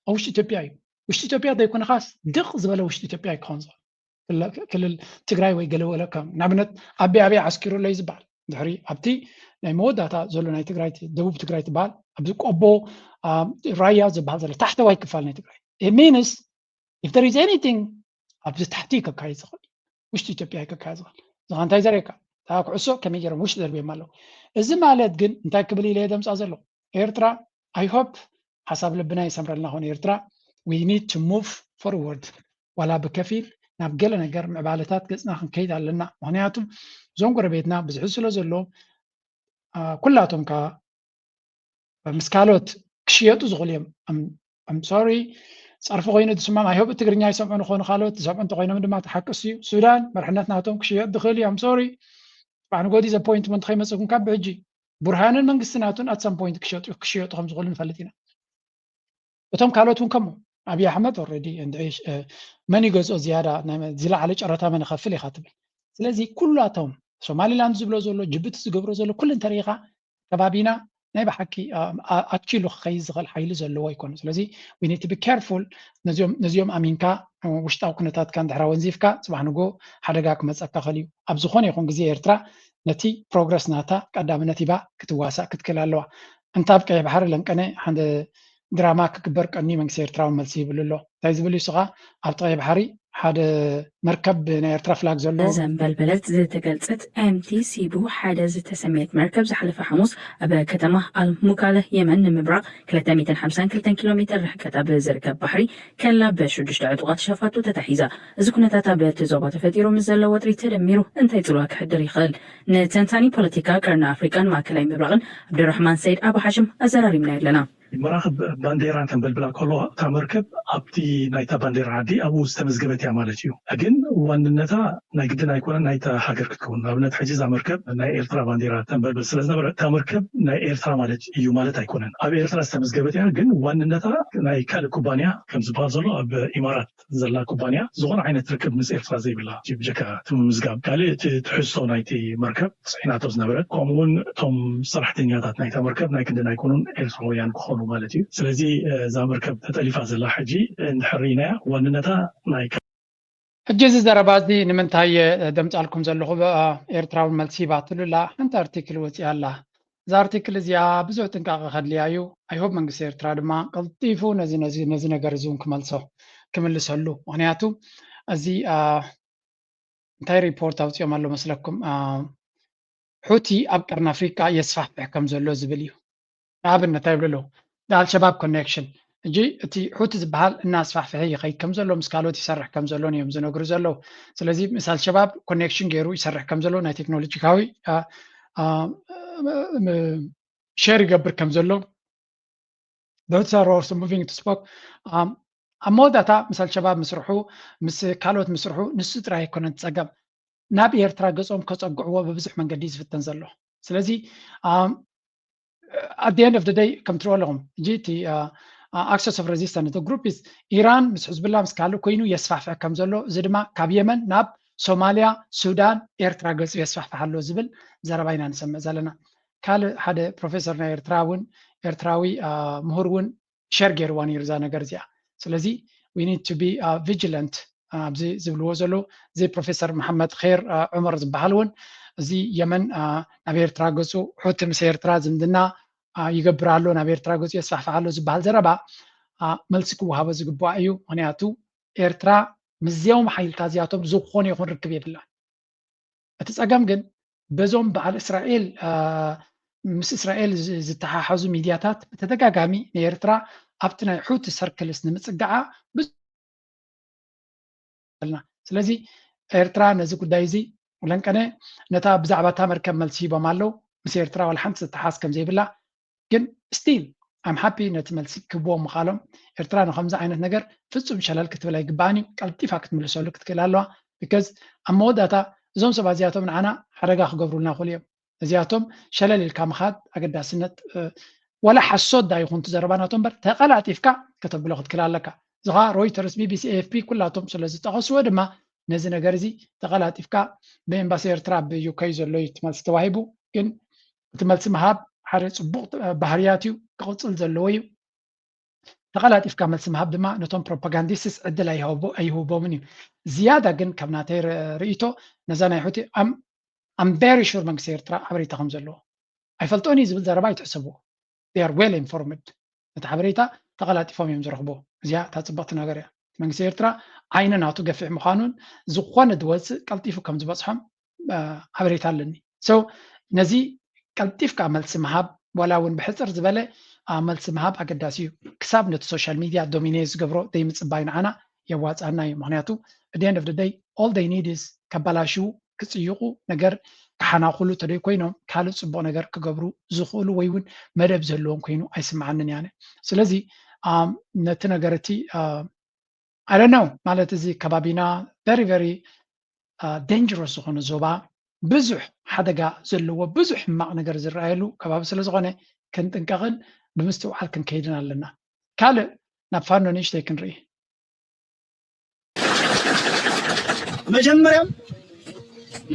ኣብ ውሽጢ ኢትዮጵያ እዩ። ውሽጢ ኢትዮጵያ ዘይኮነ ኻስ ድቕ ዝበለ ውሽጢ ኢትዮጵያ እዩ ክኸውን ዝኽእል። ክለ- ክልል ትግራይ ወይ ገለ ወለ ከም ንኣብነት ኣበይ ኣበይ ዓስኪሩ ኣሎ እዩ ዝበሃል። ድሕሪ ኣብቲ ናይ መወዳእታ ዘሎ ናይ ትግራይ ት- ደቡብ ትግራይ ትበሃል፣ ኣብዚ ቆቦ፣ አ፣ ራያ ዝበሃል ዘሎ ታሕተዋይ ክፋል ናይ ትግራይ ሚንስ if there is anything ኣብዚ ታሕቲ እዩ ከካይድ ዝኽእል፣ ውሽጢ ኢትዮጵያ እዩ ከካይድ ዝኽእል። እዚ እንታይ ዘርእየካ? እታ ኩዕሶ ከመይ ገይሮም ውሽጢ ደርብዮም ኣለዉ። እዚ ማለት ግን እንታይ ክብል ኢለ እየ ደምፃ ዘለኹ? ኤርትራ፣ I hope ሓሳብ ልብና ይሰምረልና ኾነ ኤርትራ። We need to move forward፣ ዋላ ብከፊል ናብ ገለ ነገር ምዕባለታት ገፅና ክንከይድ ኣለና። ምክንያቱ እዞም ጎረቤትና ብዝሒ ስለ ዘሎ፣ አ፣ ኩላቶም ከዓ ምስ ካልኦት ክሽየጡ ዝኽእሉ እዮም። I'm sorry፣ ፀርፊ ኮይኑ ዝስማም፣ I hope ትግርኛ ይሰምዑ ንኾኑ፣ ካልኦት ዝሰምዑ እንተኮይኖም ድማ ተሓቅሱ እዩ። ሱዳን መርሕነት ናቶም ክሽየጥ ዝኽእል እዩ። I'm sorry፣ ባዕ ንጎዲ ዘ ፖይንት ሞ እንተኸይመፅኩም ካብ ብሕጂ ቡርሃንን መንግስቲ ናቱን at some point ክሸጡ ክሽየጡ ከም ዝኽእሉ ንፈልጥ ኢና። እቶም ካልኦት እውን ከምኡ። ኣብይ ኣሕመድ ኦልሬዲ እንድዒ፣ እ፣ መን ይገዝኦ ዝያዳ፣ ናይ መ- ዝለዓለ ጨረታ መን ይኸፍል ኢኻ ትብል። ስለዚ ኩላቶም ሶማሊላንድ ዝብሎ ዘሎ፣ ጅቡቲ ዝገብሮ ዘሎ ኩሉ እንተሪኢኻ ከባቢና ናይ ብሓቂ፣ እ፣ ኣ- ኣኪሉ ክኸይድ ዝኽእል ሓይሊ ዘለዎ ኣይኮነ። ስለዚ we need to be careful። ነዚኦም ነዚኦም ኣሚንካ፣ እ፣ ውሽጣዊ ኩነታትካ እንድሕር ኣወንዚፍካ፣ ፅባሕ ንጎ ሓደጋ ክመፀካ ይኽእል እዩ። ኣብ ዝኾነ ይኹን ግዜ ኤርትራ ነቲ ፕሮግረስ ናታ ቀዳምነት ሂባ ክትዋሳእ ክትክእል ኣለዋ። እንታ ኣብ ቀይሕ ባሕሪ ለንቀነ ሓደ ድራማ ክግበር ቀንዩ መንግስቲ ኤርትራ እውን መልሲ ይብሉ ኣሎ። እንታይ ዝብል እዩ? ንስኻ ኣብቲ ቀይሕ ባሕሪ ሓደ መርከብ ናይ ኤርትራ ፍላግ ዘሎ ዘንበልበለት ዝተገልጸት ኤምቲ ሲቡ ሓደ ዝተሰመየት መርከብ ዝሓለፈ ሓሙስ ኣብ ከተማ ኣልሙካለ የመን ንምብራቕ ክልተ ሚእትን ሓምሳን ክልተን ኪሎ ሜትር ርሕቀት ኣብ ዝርከብ ባሕሪ ከላ ብሽዱሽተ ዕጡቓት ሸፋቱ ተታሒዛ። እዚ ኩነታት ኣብ እቲ ዞባ ተፈጢሩ ምስ ዘሎ ወጥሪ ተደሚሩ እንታይ ጽልዋ ክሕድር ይኽእል? ንተንታኒ ፖለቲካ ቀርኒ ኣፍሪቃን ማእከላይ ምብራቕን ዓብደራሕማን ሰይድ ኣቡ ሓሽም ኣዘራሪብና ኣለና። መራኽብ ባንዴራ ተንበልብላ ከለዋ እታ መርከብ ኣብቲ ናይታ ባንዴራ ዓዲ ኣብኡ ዝተመዝገበት እያ ማለት እዩ። ግን ዋንነታ ናይ ግድን ኣይኮነን ናይታ ሃገር ክትከውን። ንኣብነት ሕጂ እዛ መርከብ ናይ ኤርትራ ባንዴራ ተንበልብል ስለ ዝነበረ እታ መርከብ ናይ ኤርትራ ማለት እዩ ማለት ኣይኮነን። ኣብ ኤርትራ ዝተመዝገበት እያ፣ ግን ዋንነታ ናይ ካልእ ኩባንያ ከም ዝበሃል ዘሎ ኣብ ኢማራት ዘላ ኩባንያ ዝኾነ ዓይነት ርክብ ምስ ኤርትራ ዘይብላ እዩ፣ ብጀካ እቲ ምምዝጋብ። ካልእ እቲ ትሕዝቶ ናይቲ መርከብ ፅዒናቶ ዝነበረት፣ ከምኡ እውን እቶም ሰራሕተኛታት ናይታ መርከብ ናይ ክንድን ኣይኮኑን ኤርትራውያን ክኾኑ ማለት እዩ። ስለዚ እዛ መርከብ ተጠሊፋ ዘላ ሕጂ እንድሕር ርኢናያ ዋንነታ ናይ ሕጂ እዚ ዘረባ እዚ ንምንታይ እየ ደምፃልኩም ዘለኹ? ብ-፣ ኤርትራዊ መልሲ ሂባትሉ ኣላ። ሓንቲ ኣርቲክል ወፂኣ ኣላ። እዛ ኣርቲክል እዚኣ ብዙሕ ጥንቃቐ ከድልያ እዩ። I hope መንግስቲ ኤርትራ ድማ ቀልጢፉ ነዚ፣ ነዚ፣ ነዚ ነገር እዚ እውን ክመልሶ፣ ክምልሰሉ። ምክንያቱ እዚ፣ አ፣ እንታይ ሪፖርት ኣውፂኦም ኣሎ መስለኩም? አ፣ ሑቲ ኣብ ቀርኒ ኣፍሪቃ የስፋሕፍሕ ከም ዘሎ ዝብል እዩ። ንኣብነት እንታይ ይብሉ ኣለዉ? ኣልሸባብ ኮኔክሽን። ሕጂ እቲ ሑቲ ዝበሃል እናስፋሕፍሐ ይኸይድ ከም ዘሎ፣ ምስ ካልኦት ይሰርሕ ከም ዘሎን እዮም ዝነግሩ ዘለዉ። ስለዚ ምስ ኣልሸባብ ኮኔክሽን ገይሩ ይሰርሕ ከም ዘሎ፣ ናይ ቴክኖሎጂካዊ፣ አ፣ አ፣ ም-፣ ም-፣ ሼር ይገብር ከም ዘሎ፣ ብሕቲ ሳሮ ኦልሶ ሙቪንግ ቱ ስፖክ፣ አ፣ ኣብ መወዳእታ ምስ ኣልሸባብ ምስርሑ፣ ምስ ካልኦት ምስርሑ፣ ንሱ ጥራይ ኣይኮነን ጸገም። ናብ ኤርትራ ገጾም ከጸግዕዎ ብብዙሕ መንገዲ እዩ ዝፍተን ዘሎ። ስለዚ፣ አ፣ at the end of the day ከም ትሪኦ ኣለኹም ሕጂ እቲ access of resistance the group is ኢራን ምስ ሕዝብላ ምስ ካልእ ኮይኑ የስፋሕፍሕ ከም ዘሎ እዚ ድማ ካብ የመን ናብ ሶማልያ ሱዳን ኤርትራ ገፁ የስፋሕፍሕ ኣሎ ዝብል ዘረባ ኢና ንሰምዕ ዘለና። ካልእ ሓደ ፕሮፌሰር ናይ ኤርትራ እውን ኤርትራዊ ምሁር እውን ሸር ገይርዋ ነይሩ እዛ ነገር እዚኣ። ስለዚ we need to be vigilant ኣብዚ ዝብልዎ ዘለዉ እዚ ፕሮፌሰር መሓመድ ር ዑመር ዝበሃል እውን እዚ የመን ናብ ኤርትራ ገፁ ሑቲ ምስ ኤርትራ ዝምድና ይገብር ኣሎ ናብ ኤርትራ ገፁ የስፋሕፍሕ ኣሎ ዝበሃል ዘረባ መልሲ ክወሃቦ ዝግባእ እዩ። ምክንያቱ ኤርትራ ምስዚኦም ሓይልታት እዚኣቶም ዝኾነ ይኹን ርክብ የብላን። እቲ ፀገም ግን በዞም በዓል እስራኤል ምስ እስራኤል ዝተሓሓዙ ሚድያታት ብተደጋጋሚ ንኤርትራ ኣብቲ ናይ ሑቲ ሰርክልስ ንምፅግዓ ብዙ ኣለና። ስለዚ ኤርትራ ነዚ ጉዳይ እዚ ለንቀነ ነታ ብዛዕባ እታ መርከብ መልሲ ሂቦም ኣለዉ። ምስ ኤርትራ ዋላ ሓንቲ ዝተሓዝ ከም ዘይብላ ግን still I'm happy ነቲ መልሲ ክህብዎም ምኻሎም። ኤርትራ ንከምዚ ዓይነት ነገር ፍጹም ሸለል ክትብል ኣይግባኣን እዩ። ቀልጢፋ ክትምልሰሉ ክትክእል ኣለዋ። because ኣብ መወዳእታ እዞም ሰባት እዚኣቶም ንዓና ሓደጋ ክገብሩልና ይኽእሉ እዮም። እዚኣቶም ሸለል ኢልካ ምኻድ ኣገዳስነት ወላ ሓሶት ዳ ይኹን ትዘረባ ናቶም እምበር ተቐላጢፍካ ከተብሎ ክትክእል ኣለካ። እዚ ከዓ ሮይተርስ፣ ቢቢሲ፣ ኤኤፍፒ ኩላቶም ስለ ዝጠቐስዎ ድማ ነዚ ነገር እዚ ተቐላጢፍካ ብኤምባሲ ኤርትራ ኣብ ዩኬ ዘሎ እዩ እቲ መልሲ ተዋሂቡ። ግን እቲ መልሲ ምሃብ ሓደ ፅቡቕ ባህርያት እዩ፣ ክቕፅል ዘለዎ እዩ። ተቐላጢፍካ መልሲ ምሃብ ድማ ነቶም ፕሮፓጋንዲስትስ ዕድል ኣይህቦምን እዩ። ዝያዳ ግን ካብ ናተይ ርእይቶ ነዛ ናይ ሑቲ I'm very sure መንግስቲ ኤርትራ ሓበሬታ ከም ዘለዎ ኣይፈልጦን እዩ ዝብል ዘረባ ኣይትሕሰብዎ። They are well informed። ነቲ ሓበሬታ ተቐላጢፎም እዮም ዝረኽብዎ። እዚኣ እታ ፅብቕቲ ነገር እያ። መንግስቲ ኤርትራ ዓይኒ ናቱ ገፊሕ ምዃኑን ዝኾነ ዝወፅእ ቀልጢፉ ከም ዝበፅሖም ሓበሬታ ኣለኒ። So ነዚ ቀልጢፍካ መልሲ ምሃብ ዋላ እውን ብሕፅር ዝበለ መልሲ ምሃብ ኣገዳሲ እዩ። ክሳብ ነቲ ሶሻል ሚድያ ዶሚኔት ዝገብሮ ዘይምፅባይ ንዓና የዋፅኣና እዩ። ምክንያቱ at the end of the day all they need is ከባላሽዉ ክፅይቑ ነገር ክሓናኹሉ ተደይ ኮይኖም ካልእ ፅቡቕ ነገር ክገብሩ ዝኽእሉ ወይ እውን መደብ ዘለዎም ኮይኑ ኣይስምዓንን እያነ። ስለዚ ነቲ ነገር እቲ I don't know ማለት እዚ ከባቢና very very dangerous ዝኾነ ዞባ ብዙሕ ሓደጋ ዘለዎ ብዙሕ ሕማቕ ነገር ዝረኣየሉ ከባቢ ስለ ዝኾነ ክንጥንቀቕን ብምስትውዓል ክንከይድን ኣለና። ካልእ ናብ ፋኖ ንእሽተይ ክንርኢ። መጀመሪያም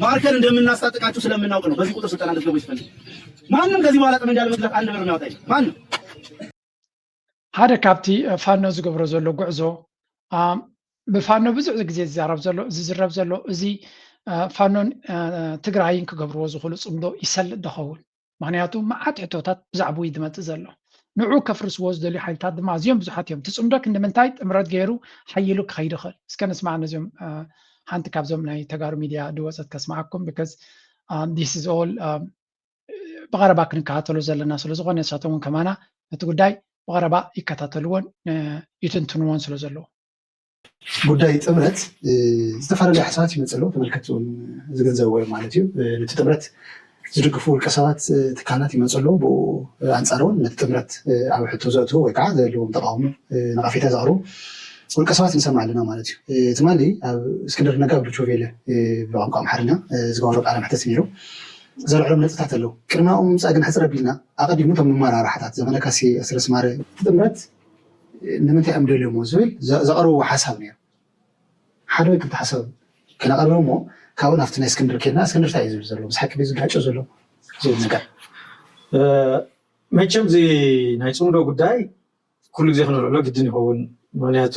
ማርከር እንደምናስታጥቃችሁ ስለምናውቅ ነው። በዚህ ቁጥር ስልጠና ልትገቡ ይፈልግ ማንም ከዚህ በኋላ ጠመንጃ ለመግዛት አንድ ብር የሚያወጣ የለም። ማንም ሓደ ካብቲ ፋኖ ዝገብሮ ዘሎ ጉዕዞ ብፋኖ ብዙሕ ግዜ ዝዛረብ ዘሎ ዝዝረብ ዘሎ እዚ ፋኖን ትግራይን ክገብርዎ ዝኽእሉ ፅምዶ ይሰልጥ ዝኸውን ምክንያቱ መዓት ሕቶታት ብዛዕባኡ እዩ ዝመፅእ ዘሎ። ንዑ ከፍርስዎ ዝደልዩ ሓይልታት ድማ ኣዝዮም ብዙሓት እዮም። እቲ ፅምዶ ክንዲ ምንታይ ጥምረት ገይሩ ሓይሉ ክኸይድ ይኽእል? እስከ ንስማዕ ነዚኦም ሓንቲ ካብዞም ናይ ተጋሩ ሚድያ ድወፀት ከስማዓኩም because this is all ብቐረባ ክንከታተሎ ዘለና ስለ ዝኾነ ንሳቶም እውን ከማና ነቲ ጉዳይ ብቐረባ ይከታተልዎን ይትንትንዎን ስለ ዘለዉ። ጉዳይ ጥምረት ዝተፈላለዩ ሓሳባት ይመፅእ ኣለዉ። ተመልከትቲ እውን ዝግንዘብዎ እዮም ማለት እዩ። ነቲ ጥምረት ዝድግፉ ውልቀ ሰባት ትካላት ይመፁ ኣለዉ። ብኡ ኣንፃር እውን ነቲ ጥምረት ኣብ ሕቶ ዘእትዉ ወይ ከዓ ዘለዎም ተቃውሞ ነቐፌታ ዘቕርቡ ውልቀ ሰባት ንሰምዕ ኣለና ማለት እዩ። ትማሊ ኣብ እስክንድር ነጋ ኣብ ዶቼ ቬለ ብቋንቋ ኣምሓርኛ ዝገበሮ ቃለ መሕተት ነይሩ። ዘልዕሎም ነጥብታት ኣለዉ። ቅድሚ ኣብኡ ምምፃእ ግን ሕፅር ኣቢልና ኣቐዲሙ እቶም መመራርሕታት ዘመነ ካሴ ኣስረስ ማረ እቲ ጥምረት ንምንታይ እዮም ደልዮሞ ዝብል ዘቕርብዎ ሓሳብ ነይሩ። ሓደ ወይ ክልተ ሓሳብ ክነቕርብ እሞ ካብኡ ናብቲ ናይ እስክንድር ከድና እስክንድር እንታይ እዩ ዝብል ዘሎ ምስ ሓቂ ድዩ ዝጋጮ ዘሎ ዝብል ነገር መቸም እዚ ናይ ፅምዶ ጉዳይ ኩሉ ግዜ ክነልዕሎ ግድን ይኸውን። ምክንያቱ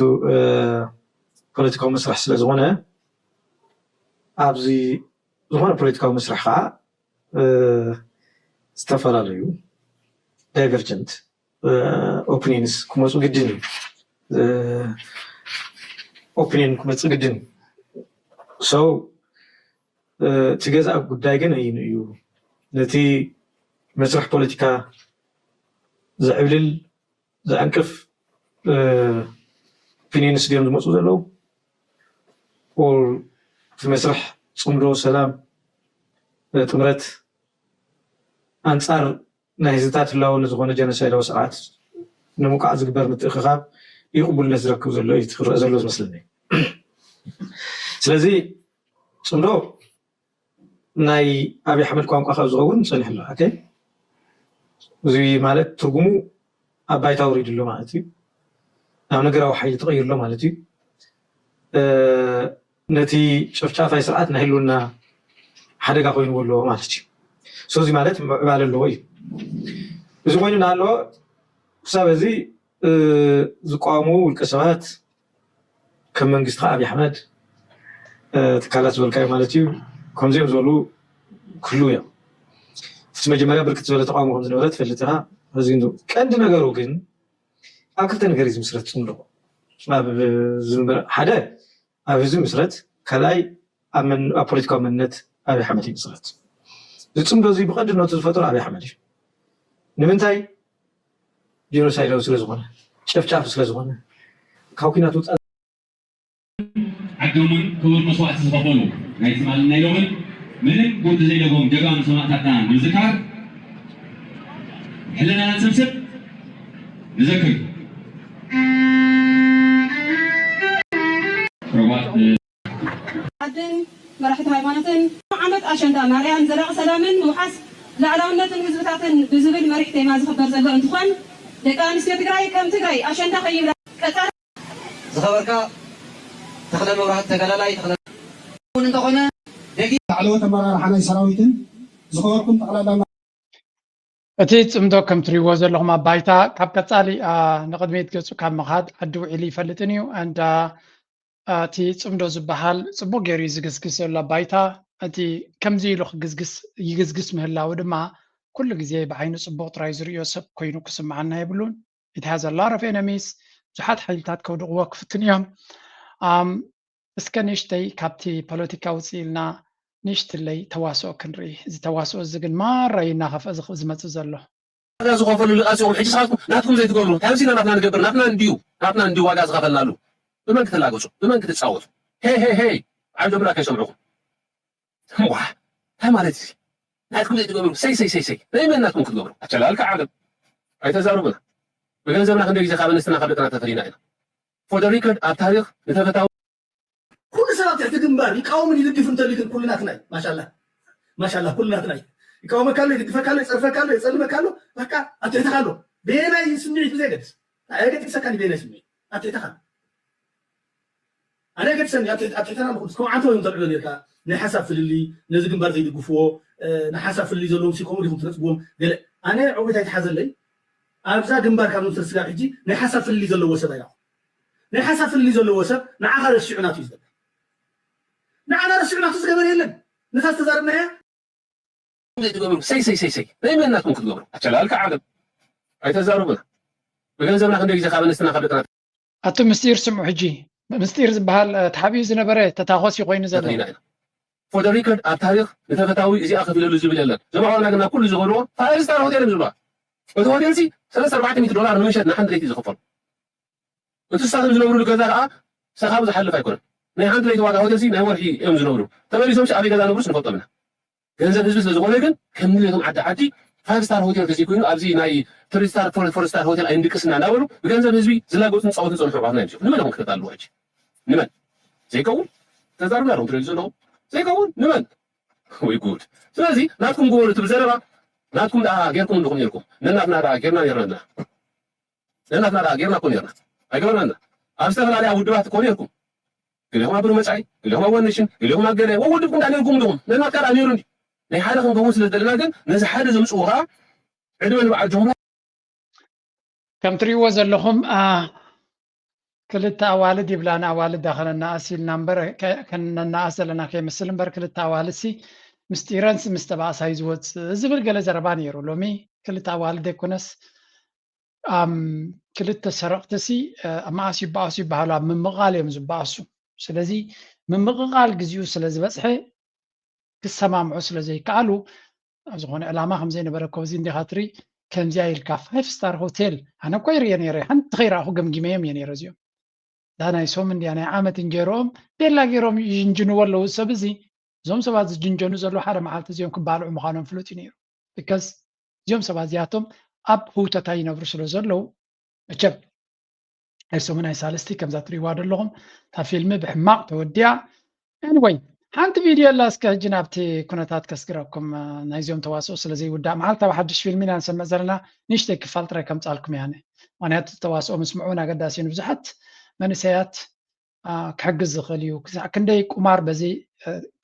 ፖለቲካዊ መስርሕ ስለ ዝኾነ ኣብዚ ዝኾነ ፖለቲካዊ መስርሕ ከዓ ዝተፈላለዩ ዳይቨርጀንት ኦፒኒንስ ክመፁ ግድን እዩ። ኦፒኒን ክመፅእ ግድን እዩ። So እቲ ገዛእ ጉዳይ ግን ኣይኑ እዩ ነቲ መስርሕ ፖለቲካ ዘዕብልል ዘዕንቅፍ ኦፒኒንስ ድዮም ዝመፁ ዘለዉ? እቲ መስርሕ ፅምዶ ሰላም ጥምረት ኣንፃር ናይ ህዝብታት ህላወ ንዝኾነ ጀኖሳይዳዊ ስርዓት ንምውቃዕ ዝግበር ምትእኽኻብ እዩ ቅቡልነት ዝረክብ ዘሎ እዩ እቲ ክረአ ዘሎ ዝመስለኒ። ስለዚ ፅምዶ ናይ ኣብይ ኣሕመድ ቋንቋ ካብ ዝኸውን ፀኒሑ ኣሎ። ኦኬ እዚ ማለት ትርጉሙ ኣብ ባይታ ወሪዱ ኣሎ ማለት እዩ። ናብ ነገራዊ ሓይሊ ተቐይሩ ኣሎ ማለት እዩ። ነቲ ጨፍጫፋይ ስርዓት ናይ ህልውና ሓደጋ ኮይንዎ ኣለዎ ማለት እዩ። ሶ እዚ ማለት ምዕባለ ኣለዎ እዩ። እዚ ኮይኑ እናሃለወ ክሳብ እዚ ዝቃወሙ ውልቀ ሰባት ከም መንግስቲ ከዓ ኣብይ ኣሕመድ ትካላት ዝበልካዮ ማለት እዩ ከምዚኦም ዝበሉ ክህልው እዮም። እቲ መጀመርያ ብርክት ዝበለ ተቃውሞ ከም ዝነበረ ትፈልጥ ኢኻ። እዚ ግን ቀንዲ ነገሩ ግን ኣብ ክልተ ነገር እዩ ዝምስረት ጽምዶ። ኣብ ዝምበር ሓደ ኣብ ህዝቢ ምስረት ካልኣይ ኣብ መን- ኣብ ፖለቲካዊ መንነት ኣብይ ኣሕመድ እዩ ምስረት። ዝጽምዶ እዚ ብቐንድነቱ ዝፈጥሮ ኣብይ ኣሕመድ እዩ። ንምንታይ? ጄኖሳይዳዊ ስለ ዝኾነ፣ ጨፍጫፊ ስለ ዝኾነ፣ ካብ ኩናት ውፃእ ዓዶምን ክቡር መስዋእቲ ዝኸፈሉ ናይ ትማልን ናይ ሎምን ምንም ጉድ ዘይለዎም ጀጋኑ ሰማእታትና ንምዝካር ሕልናና ንሰብስብ ንዘክር። ፕሮባት ዓድን መራሕቲ ሃይማኖትን ዓመት ኣሸንዳ ማርያም ዘላቂ ሰላምን ምውሓስ ላዕላውነትን ህዝብታትን ብዝብል መሪሕ ቴማ ዝኽበር ዘሎ እንትኾን ደቂ ኣንስትዮ ትግራይ ከም ትግራይ ኣሸንዳ ከይብላ ቀፃሊ ዝኸበርካ ተኽለ መብራህቱ ተጋዳላይ ተኽለ እውን እንተኾነ ደጊ ላዕለዎት ኣመራርሓ ናይ ሰራዊትን ዝኸበርኩም ጠቕላላ እቲ ፅምዶ ከም ትሪእዎ ዘለኹም ኣብ ባይታ ካብ ቀፃሊ ንቕድሚት ገፁ ካብ ምኻድ ዓዲ ውዒሉ ይፈልጥን እዩ and እቲ ፅምዶ ዝበሃል ፅቡቅ ገይሩ እዩ ዝግስግስ ዘሎ ኣብ ባይታ እቲ ከምዚ ኢሉ ክግስግስ ይግስግስ ምህላው ድማ ኩሉ ግዜ ብዓይኑ ፅቡቅ ጥራይ ዝርእዮ ሰብ ኮይኑ ክስምዓና የብሉን it has a lot of enemies ብዙሓት ሓይልታት ከውድቕዎ ክፍትን እዮም እስከ ንእሽተይ ካብቲ ፖለቲካ ውፅእ ኢልና ንእሽትለይ ተዋስኦ ክንርኢ እዚ ተዋስኦ እዚ ግን ማራ እዩ እናኸፍአ ዝመፅእ ዘሎ ዋጋ ዝኸፈሉሉ ቃልሲ ኢኹም ሕጂ ንስኻትኩም ናትኩም ዘይትገብሩ እንታይ መሲልና ናትና ንገብር ናትና እንድዩ ናትና እንድዩ ዋጋ ዝኸፈልናሉ ብመን ክትላገፁ ብመን ክትፃወቱ ሄይ ሄይ ሄይ ዓጀብና ከይሰምዑኹም ዋ እንታይ ማለት እዚ ናትኩም ዘይትገብሩ ሰይ ሰይ ሰይ ሰይ ናይ መን ናትኩም ክትገብሩ ኣቸላልካ ዓለም ኣይተዛርቡና ብገንዘብና ክንደይ ግዜ ካብ ኣንስትና ካብ ደቅና ተፈሊና ኢና for the record ኣብ ታሪኽ ንተፈታዊ ኩሉ ሰብ ኣብ ትሕቲ ግንባር ይቃወምን ይድግፍ እንተልዩ ግን ኩሉ ናትና እዩ ማሻላ ማሻላ ኩሉ ናትና እዩ ይቃወመካ ኣሎ ይድግፈካ ኣሎ ይፀርፈካ ኣሎ የፀልመካ ኣሎ በቃ ኣብ ትሕትኻ ኣሎ በየናይ ስምዒት ብዘይገድስ ኣየገድሰካን በየናይ ስምዒት ኣብ ትሕትኻ ኣሎ ኣነ ገድሰኒ ኣብ ትሕትኻ ኣሎ ኩሉ ከም ዓንተ ወይም ተልዕሎ ኔርካ ናይ ሓሳብ ፍልልይ ነዚ ግንባር ዘይድግፍዎ ናይ ሓሳብ ፍልልይ ዘለዎም ሲከምኡ ዲኹም ትነፅግዎም ገለ ኣነ ዕውት ኣይትሓዘለይ ኣብዛ ግንባር ካብ ንውሰድ ስጋብ ሕጂ ናይ ሓሳብ ፍልልይ ዘለዎ ሰብ ኣይረኹ ናይ ሓሳብ ፍልልይ ዘለዎ ሰብ ንዓኻ ረሲዑ ናቱ እዩ ዝገብር ንዓና ረሲዑ ናቱ ዝገበር የለን ነታ ዝተዛረብናያ ዘይትገብሩ ሰይ ሰይ ሰይ ሰይ ናይ መን ናትኩም ክትገብሩ ኣቸላልካ ዓለም ኣይተዛርቡና ብገንዘብና ክንደይ ግዜ ካብ ኣንስትና ካብ ደቅና ኣቱ ምስጢር ስምዑ ሕጂ ምስጢር ዝበሃል ተሓቢኡ ዝነበረ ተታኾስ እዩ ኮይኑ ዘሎ ተፈሊና ኢና for the record ኣብ ታሪኽ ንተፈታዊ እዚኣ ከፊለሉ ዝብል የለን ዘማዋና ግና ኩሉ ዝኸድዎ five star hotel እዮም ዝብልዋ እቲ ሆቴል ሲ ሰለስተ ኣርባዕተ ሚእቲ ዶላር ንምሸት ንሓንቲ ለይቲ ዝኸፈሉ እቲ ንሳቶም ዝነብርሉ ገዛ ከዓ ሰኻቡ ዝሓልፍ ኣይኮነን ናይ ሓንቲ ለይቲ ዋጋ ሆቴል ሲ ናይ ወርሒ እዮም ዝነብሩ ተመሊሶም ሲ ኣበይ ገዛ ነብሩስ ንፈልጦም ኢና ገንዘብ ህዝቢ ስለዝኾነ ግን ከም ንቤቶም ዓዲ ዓዲ five star hotel ተዘይኮይኑ ኣብዚ ናይ three star four star hotel ኣይንድቅስና እናበሉ ብገንዘብ ህዝቢ ዝላገፁን ዝፃወቱን ዝፀንሑ ኣሕዋትና እዮም እዚኦም ንመን ኢኹም ክተታልልዎ ሕጂ ንመን ዘይከውን ተዛርብና ዶ ትደልዩ ዘለኹም ዘይከውን ንመን ወይ ጉድ ስለዚ ናትኩም ግበሩ እቲ ብዘረባ ናትኩም ደኣ ጌርኩም ኣለኹም ኔርኩም ነናትና ደኣ ጌርና ኔርና ነናትና ደኣ ጌርና እኮ ኔርና ኣይገበርናና ኣብ ዝተፈላለያ ውድባት እኮ ኔርኩም ገሌኹም ኣብ ብሩመፃይ ገሌኹም ኣብ ዋነሽን ገሌኹም ኣብ ገለ ወውድብኩም ደኣ ኔርኩም ኣለኹም ነናትካ ደኣ ኔሩ እንዲ ናይ ሓደ ክንከውን ስለ ዝደለና ግን ነዚ ሓደ ዘምፅኡ ከዓ ዕድመ ንበዓል ጅምሩ ከም ትሪእዎ ዘለኹም ክልተ ኣዋልድ ይብላ ንኣዋልድ ዳ ከነናኣስ ኢልና እምበር ከነናኣስ ዘለና ከይመስል እምበር ክልተ ኣዋልድ ሲ ምስጢረን ሲ ምስ ተባእሳ እዩ ዝወፅእ ዝብል ገለ ዘረባ ነይሩ ሎሚ ክልተ ኣዋልድ ኣይኮነስ ክልተ ሰረቕቲ ሲ መኣስ ይበኣሱ ይበሃሉ ኣብ ምምቕቓል እዮም ዝበኣሱ ስለዚ ምምቕቓል ግዚኡ ስለ ዝበፅሐ ክሰማምዑ ስለ ዘይከኣሉ ኣብ ዝኾነ ዕላማ ከም ዘይነበረ ኮዚ እንዲኻ ትሪ ከምዚያ ኢልካ five star hotel ኣነ እኮ ይርየ ነይረ ሓንቲ ከይረኣኹ ገምጊመዮም እየ ነይረ እዚኦም ዳ ናይ ሶም እንድያ ናይ ዓመት እንጀርኦም ቤላ ገይሮም ይንጅንዎ ኣለዉ ሰብ እዚ እዞም ሰባት ዝጅንጀኑ ዘለዉ ሓደ መዓልቲ እዚኦም ክባልዑ ምዃኖም ፍሉጥ እዩ ነይሩ because እዚኦም ሰባት እዚኣቶም ኣብ ህውተታ ይነብሩ ስለ ዘለዉ መቸም ናይ ሰሙን ናይ ሳልስቲ ከምዛ ትሪእዋ ዘለኹም እታ ፊልሚ ብሕማቕ ተወዲኣ anyway ሓንቲ ቪድዮ ኣላ፣ እስከ ሕጂ ናብቲ ኩነታት ከስግረኩም። ናይዚኦም ተዋስኦ ስለ ዘይውዳእ፣ መዓልታዊ ሓድሽ ፊልም ኢና ንሰምዕ ዘለና። ንእሽተይ ክፋል ጥራይ ከምጻልኩም እያ። ምኽንያቱ ተዋስኦ ምስምዑ እውን ኣገዳሲ እዩ። ንብዙሓት መንእሰያት ክሕግዝ ዝኽእል እዩ። ክሳዕ ክንደይ ቁማር በዚ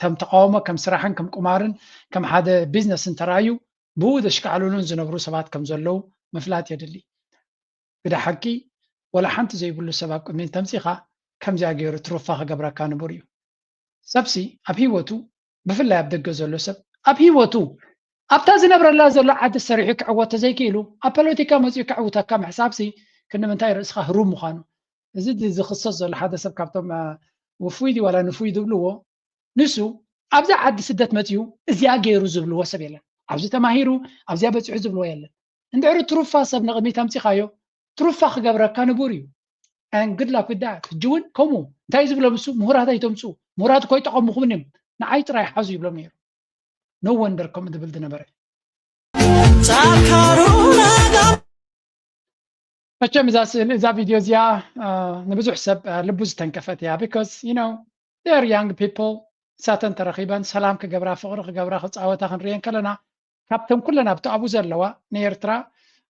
ከም ተቃውሞ፣ ከም ስራሕን ከም ቁማርን ከም ሓደ ቢዝነስን ተራእዩ፣ ብኡ ዘሽካዕልሉን ዝነብሩ ሰባት ከም ዘለዉ ምፍላጥ የድሊ። ግዳ ሓቂ፣ ወላ ሓንቲ ዘይብሉ ሰብ ኣብ ቅድሚ እንተምጺኻ፣ ከምዚኣ ገይሩ ትሩፋ ክገብረካ ንቡር እዩ። ሰብሲ ኣብ ህይወቱ፣ ብፍላይ ኣብ ደገ ዘሎ ሰብ ኣብ ህይወቱ፣ ኣብታ ዝነብረላ ዘሎ ዓዲ ሰሪሑ ክዕወት ተዘይክኢሉ፣ ኣብ ፖለቲካ መጺኡ ከዕውተካ ምሕሳብሲ ክንዲ ምንታይ ርእስኻ ህሩም ምዃኑ። እዚ ድ-፣ ዝኽሰስ ዘሎ ሓደ ሰብ ካብቶም፣ አ፣ ውፉይ ድዩ ዋላ ንፉይ ዝብልዎ፣ ንሱ ኣብዛ ዓዲ ስደት መጺኡ እዚኣ ገይሩ ዝብልዎ ሰብ የለን። ኣብዚ ተማሂሩ፣ ኣብዚኣ በጺሑ ዝብልዎ የለን። እንድሕሪ ትሩፋ ሰብ ንቕድሚት ኣምጺኻዮ፣ ትሩፋ ክገብረካ ንቡር እዩ። And good luck with that። ሕጂ እውን ከምኡ። እንታይ እዩ ዝብሎም እሱ? ምሁራት ኣይተምጽኡ። ምሁራት እኮ ኣይጠቐሙኹምን እዮም። ንዓይ ጥራይ ሓዙ ይብሎም ነይሩ። No wonder ከምኡ ዝብል ዝነበረ። መቸም እዛ ስእሊ፣ እዛ ቪድዮ እዚኣ፣ አ፣ ንብዙሕ ሰብ፣ አ፣ ልቡ ዝተንከፈት እያ። Because, you know, they're young people። እሳተን ተረኺበን ሰላም ክገብራ፣ ፍቕሪ ክገብራ፣ ክጻወታ ክንሪኤን ከለና፣ ካብተን ኩለን ኣብቲ ኣብኡ ዘለዋ፣ ንኤርትራ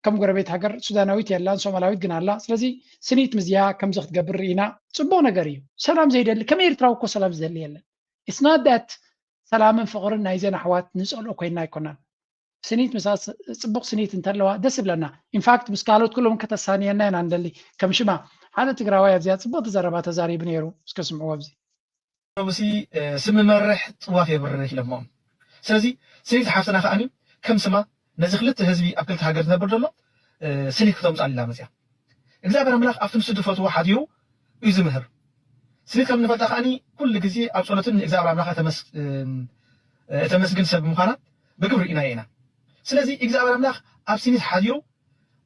ከም ጎረቤት ሃገር ሱዳናዊት የላን፣ ሶማላዊት ግን ኣላ። ስለዚ ስኒት ምስዚኣ ከምዚ ክትገብር ርኢና፣ ጽቡቕ ነገር እዩ። ሰላም ዘይደሊ፣ ከም ኤርትራዊ እኮ ሰላም ዝደሊ የለን። It's not that ሰላምን ፍቕርን ናይዘን ኣሕዋት ንጸልኦ ኮይንና ኣይኮናን። ስኒት ምሳ ጽቡቕ ስኒት እንተለዋ ደስ ይብለና። ኢንፋክት ምስ ካልኦት ኩሎም ከተሳንየና ኢና ንደሊ። ከም ሽማ ሓደ ትግራዋይ ኣብዚኣ ጽቡቕ ዘረባ ተዛሪቡ ነይሩ። እስከ ስምዕዎ ኣብዚ። ሎምሲ፣ እ፣ ስም መርሕ ጥዋፍ የብርህ ኢሎሞም። ስለዚ ስኒት ሓፍትና ከኣኒ ከም ስማ ነዚ ክልተ ህዝቢ ኣብ ክልተ ሃገር ዝነብር ዘሎ፣ እ፣ ስኒት ክተምጻእ ኢላ መጽያ። እግዚኣብሔር ኣምላኽ ኣብቲ ንሱ ዝፈትዎ ሓዲሩ እዩ ዝምህር። ስኒት ከም ንፈልጣ ከኣኒ ኩሉ ግዜ ኣብ ጸሎትን ንእግዚኣብሔር ኣምላኽ እተመስ-፣ እም፣ እተመስግን ሰብ ምዃና ብግብሪ ርኢናዮ ኢና። ስለዚ እግዚኣብሔር ኣምላኽ ኣብ ስኒት ሓዲሩ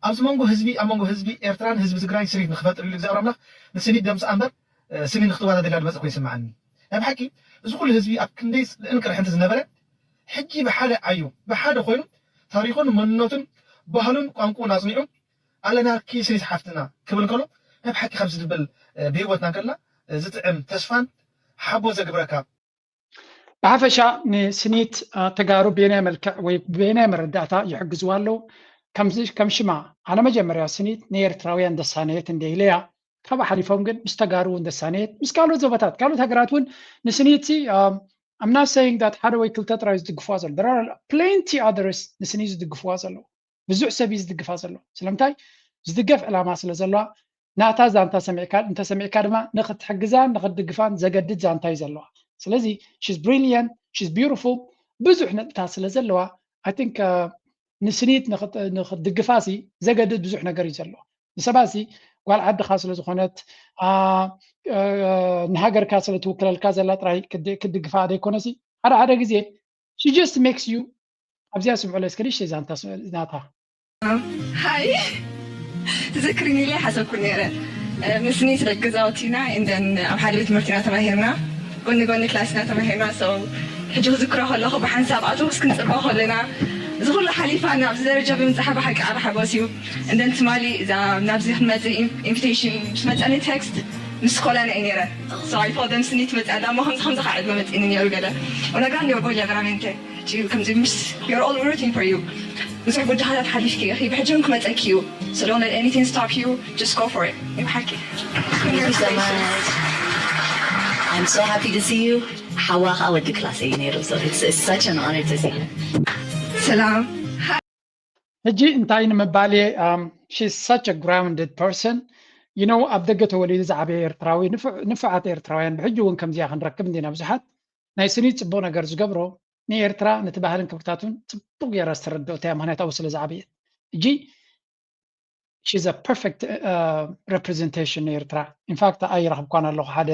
ኣብዚ መንጎ ህዝቢ፣ ኣብ መንጎ ህዝቢ ኤርትራን ህዝቢ ትግራይን ስኒት ንኽፈጥር ኢሉ እግዚኣብሔር ኣምላኽ ንስኒት ደምስኣ እምበር፣ እ፣ ስኒት ንኽትዋዳደር ኢላ ዝመጸ ኮይኑ ይስምዓኒ። ናይ ብሓቂ እዚ ኩሉ ህዝቢ ኣብ ክንደይ ጽልእን ቅርሕንቲ ዝነበረ ሕጂ ብሓደ ዓዩ፣ ብሓደ ኮይኑ ታሪኹን መንነቱን ባህሉን ቋንቋኡን ኣጽኒዑ ኣለናኪ ስኒት ሓፍትና ክብል እንከሎ ናይ ብሓቂ ካብ ዝድብል፣ እ፣ ብህይወትና እንከልና፣ እ፣ ዝጥዕም ተስፋን ሓቦ ዘግብረካ። ብሓፈሻ ንስኒት፣ እ፣ ተጋሩ በየናይ መልክዕ ወይ በየናይ መረዳእታ ይሕግዝዋ ኣለዉ? ከምዚ፣ ከም ሽማ ኣነ መጀመርያ ስኒት ንኤርትራውያን ዘሳነየት እንደ ኢለያ፣ ካብኡ ሓሊፎም ግን ምስ ተጋሩ እውን ዘሳነየት፣ ምስ ካልኦት ዞባታት፣ ካልኦት ሃገራት እውን ንስኒት፣ እ፣ I'm not saying that ሓደ ወይ ክልተ ጥራይ ዝድግፍዋ ዘሎ። There are plenty others ንስኒት ዝድግፍዋ ዘለዉ። ብዙሕ ሰብ እዩ ዝድግፋ ዘሎ። ስለምንታይ? ዝድገፍ ዕላማ ስለ ዘለዋ፣ ናታ ዛንታ ሰሚዕካ፣ እንተሰሚዕካ ድማ ንኽትሕግዛን ንኽትድግፋን ዘገድድ ዛንታ እዩ ዘለዋ። ስለዚ she's brilliant, she's beautiful፣ ብዙሕ ነጥብታት ስለ ዘለዋ፣ I think፣ እ፣ ንስኒት ንኽት-፣ ንኽትድግፋሲ ዘገድድ ብዙሕ ነገር እዩ ዘለዋ። ንሰባሲ ጓል ዓድኻ ስለ ዝኾነት፣ አ፣ እ፣ ንሃገርካ ስለ ትውክለልካ ዘላ ጥራይ ክድ-፣ ክትድግፋ ዘይኮነሲ፣ ሓደ ሓደ ግዜ she just makes you ኣብዚኣ ስምዑ ለስከ ንእሽተይ ዛንታ ስምዑ ናታ። ሃይ፣ ትዝክርኒ ኢለ ሓሰብኩ ነይረ። እ፣ ምስኒ ስለ ገዛውቲና እንደን ኣብ ሓደ ቤት ትምህርቲ ኢና ተማሂርና፣ ጎኒ ጎኒ ክላስ ኢና ተማሂርና። So ሕጂ ክዝክሮ ከለኹ ብሓንሳብ ኣውቶቡስ ክንጽበ ከለና እዚ ኩሉ ሓሊፋ ናብዚ ደረጃ ብምብጻሓ ብሓቂ ዓቢ ሓጎስ እዩ። እንደን ትማሊ እዛ ናብዚ ክንመጽእ ኢን-፣ ኢንቪቴሽን ምስ መጸኒ ቴክስት ምስ ኮለና እዩ ነይረ። So I told them ስኒ ትመጽእ ኣላ እሞ ከምዚ ከምዚ ከዓ ዕድመ መጺእኒ ነይሩ ገለ። Una grande orgoglio veramente. ሕጂ ከምዚ ምስ you're all rooting for you። ብዙሕ ጎዳናታት ሓሊፍኪ ኢኺ፣ ብሕጂ እውን ክመጸኪ እዩ። So don't let anything stop you, just go for it። ናይ ብሓቂ። Thank you so much. I'm so happy to see you. ሓዋ ከዓ ወዲ ክላሰይ እዩ ነይሩ። So it's, it's such an honor to see you. ሰላም። ሕጂ እንታይ ንምባል እየ? Um, she's such a grounded person. You know፣ ኣብ ደገ ተወሊዱ ዝዓበየ ኤርትራዊ፣ ንፉዕ-፣ ንፉዓት ኤርትራውያን ብሕጂ እውን ከምዚኣ ክንረክብ እንዲና ብዙሓት። ናይ ስኒት ጽቡቕ ነገር ዝገብሮ ንኤርትራ፣ ነቲ ባህልን ክብርታቱን ጽቡቕ ገይራ ዝተረድኦ እያ፣ ምኽንያት ኣብኡ ስለ ዝዓበየት። ሕጂ she's a perfect, uh, representation ንኤርትራ። In fact ኣይረኽብኳን ኣለኹ፣ ሓደ፣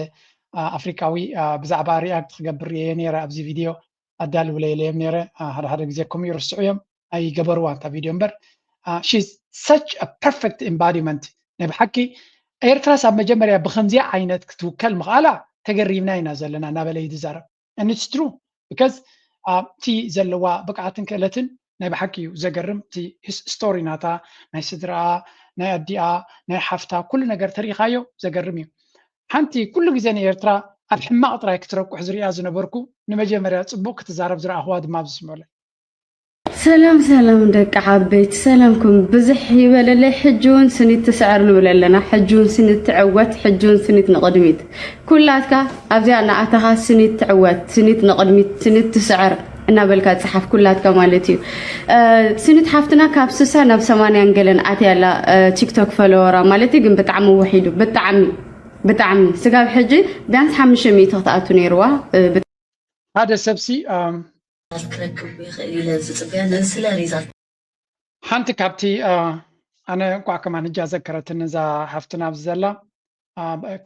uh, ኣፍሪቃዊ፣ uh፣ ብዛዕባ ሪያክት ክገብር እየ ነይረ፣ ኣብዚ ቪድዮ ኣዳልውለይ ኢለዮም ነይረ። Uh፣ ሓደ ሓደ ግዜ ከምኡ ይርስዑ እዮም፣ ኣይገበርዋን እታ ቪድዮ እምበር። Uh፣ she's such a perfect embodiment። ናይ ብሓቂ ኤርትራስ ኣብ መጀመርያ ብኸምዚኣ ዓይነት ክትውከል ምኽኣላ ተገሪምና ኢና ዘለና እናበለ እዩ ዝዛረብ። And it's true because፣ uh፣ እቲ ዘለዋ ብቕዓትን ክእለትን ናይ ብሓቂ እዩ ዘገርም። እቲ ሂስ-፣ ስቶሪ ናታ፣ ናይ ስድራኣ፣ ናይ ኣዲኣ፣ ናይ ሓፍታ፣ ኩሉ ነገር ተሪኻዮ ዘገርም እዩ። ሓንቲ ኩሉ ግዜ ንኤርትራ ኣብ ሕማቕ ጥራይ ክትረቁሕ ዝሪኣ ዝነበርኩ፣ ንመጀመርያ ጽቡቕ ክትዛረብ ዝረኣኽዋ ድማ ኣብዚ ስምዑለይ። ሰላም ሰላም ደቂ ዓበይቲ፣ ሰላምኩም ብዝሕ ይበለለይ። ሕጂ እውን ስኒት ትስዕር ንብል ኣለና። ሕጂ እውን ስኒት ትዕወት፣ ሕጂ እውን ስኒት ንቕድሚት። ኩላትካ ኣብዚኣ እናኣተኻ ስኒት ትዕወት፣ ስኒት ንቕድሚት፣ ስኒት ትስዕር እናበልካ ጽሓፍ፣ ኩላትካ ማለት እዩ። ስኒት ሓፍትና ካብ ስሳ ናብ ሰማንያን ገለን ኣትያ ኣላ፣ ቲክቶክ ፈለወራ ማለት እዩ። ግን ብጣዕሚ ውሒዱ፣ ብጣዕሚ ብጣዕሚ። ስጋብ ሕጂ ቢያንስ ሓሙሽተ ሚእቲ ክትኣቱ ነይርዋ። ሓደ ሰብሲ ክትረክብ ይኽእል ኢለ ዝፅበያ ነዚ ስለ ሪዛልት ሓንቲ ካብቲ ኣነ እንኳዕ ከማን እጃ ዘከረትን እዛ ሓፍትና ኣብዚ ዘላ፣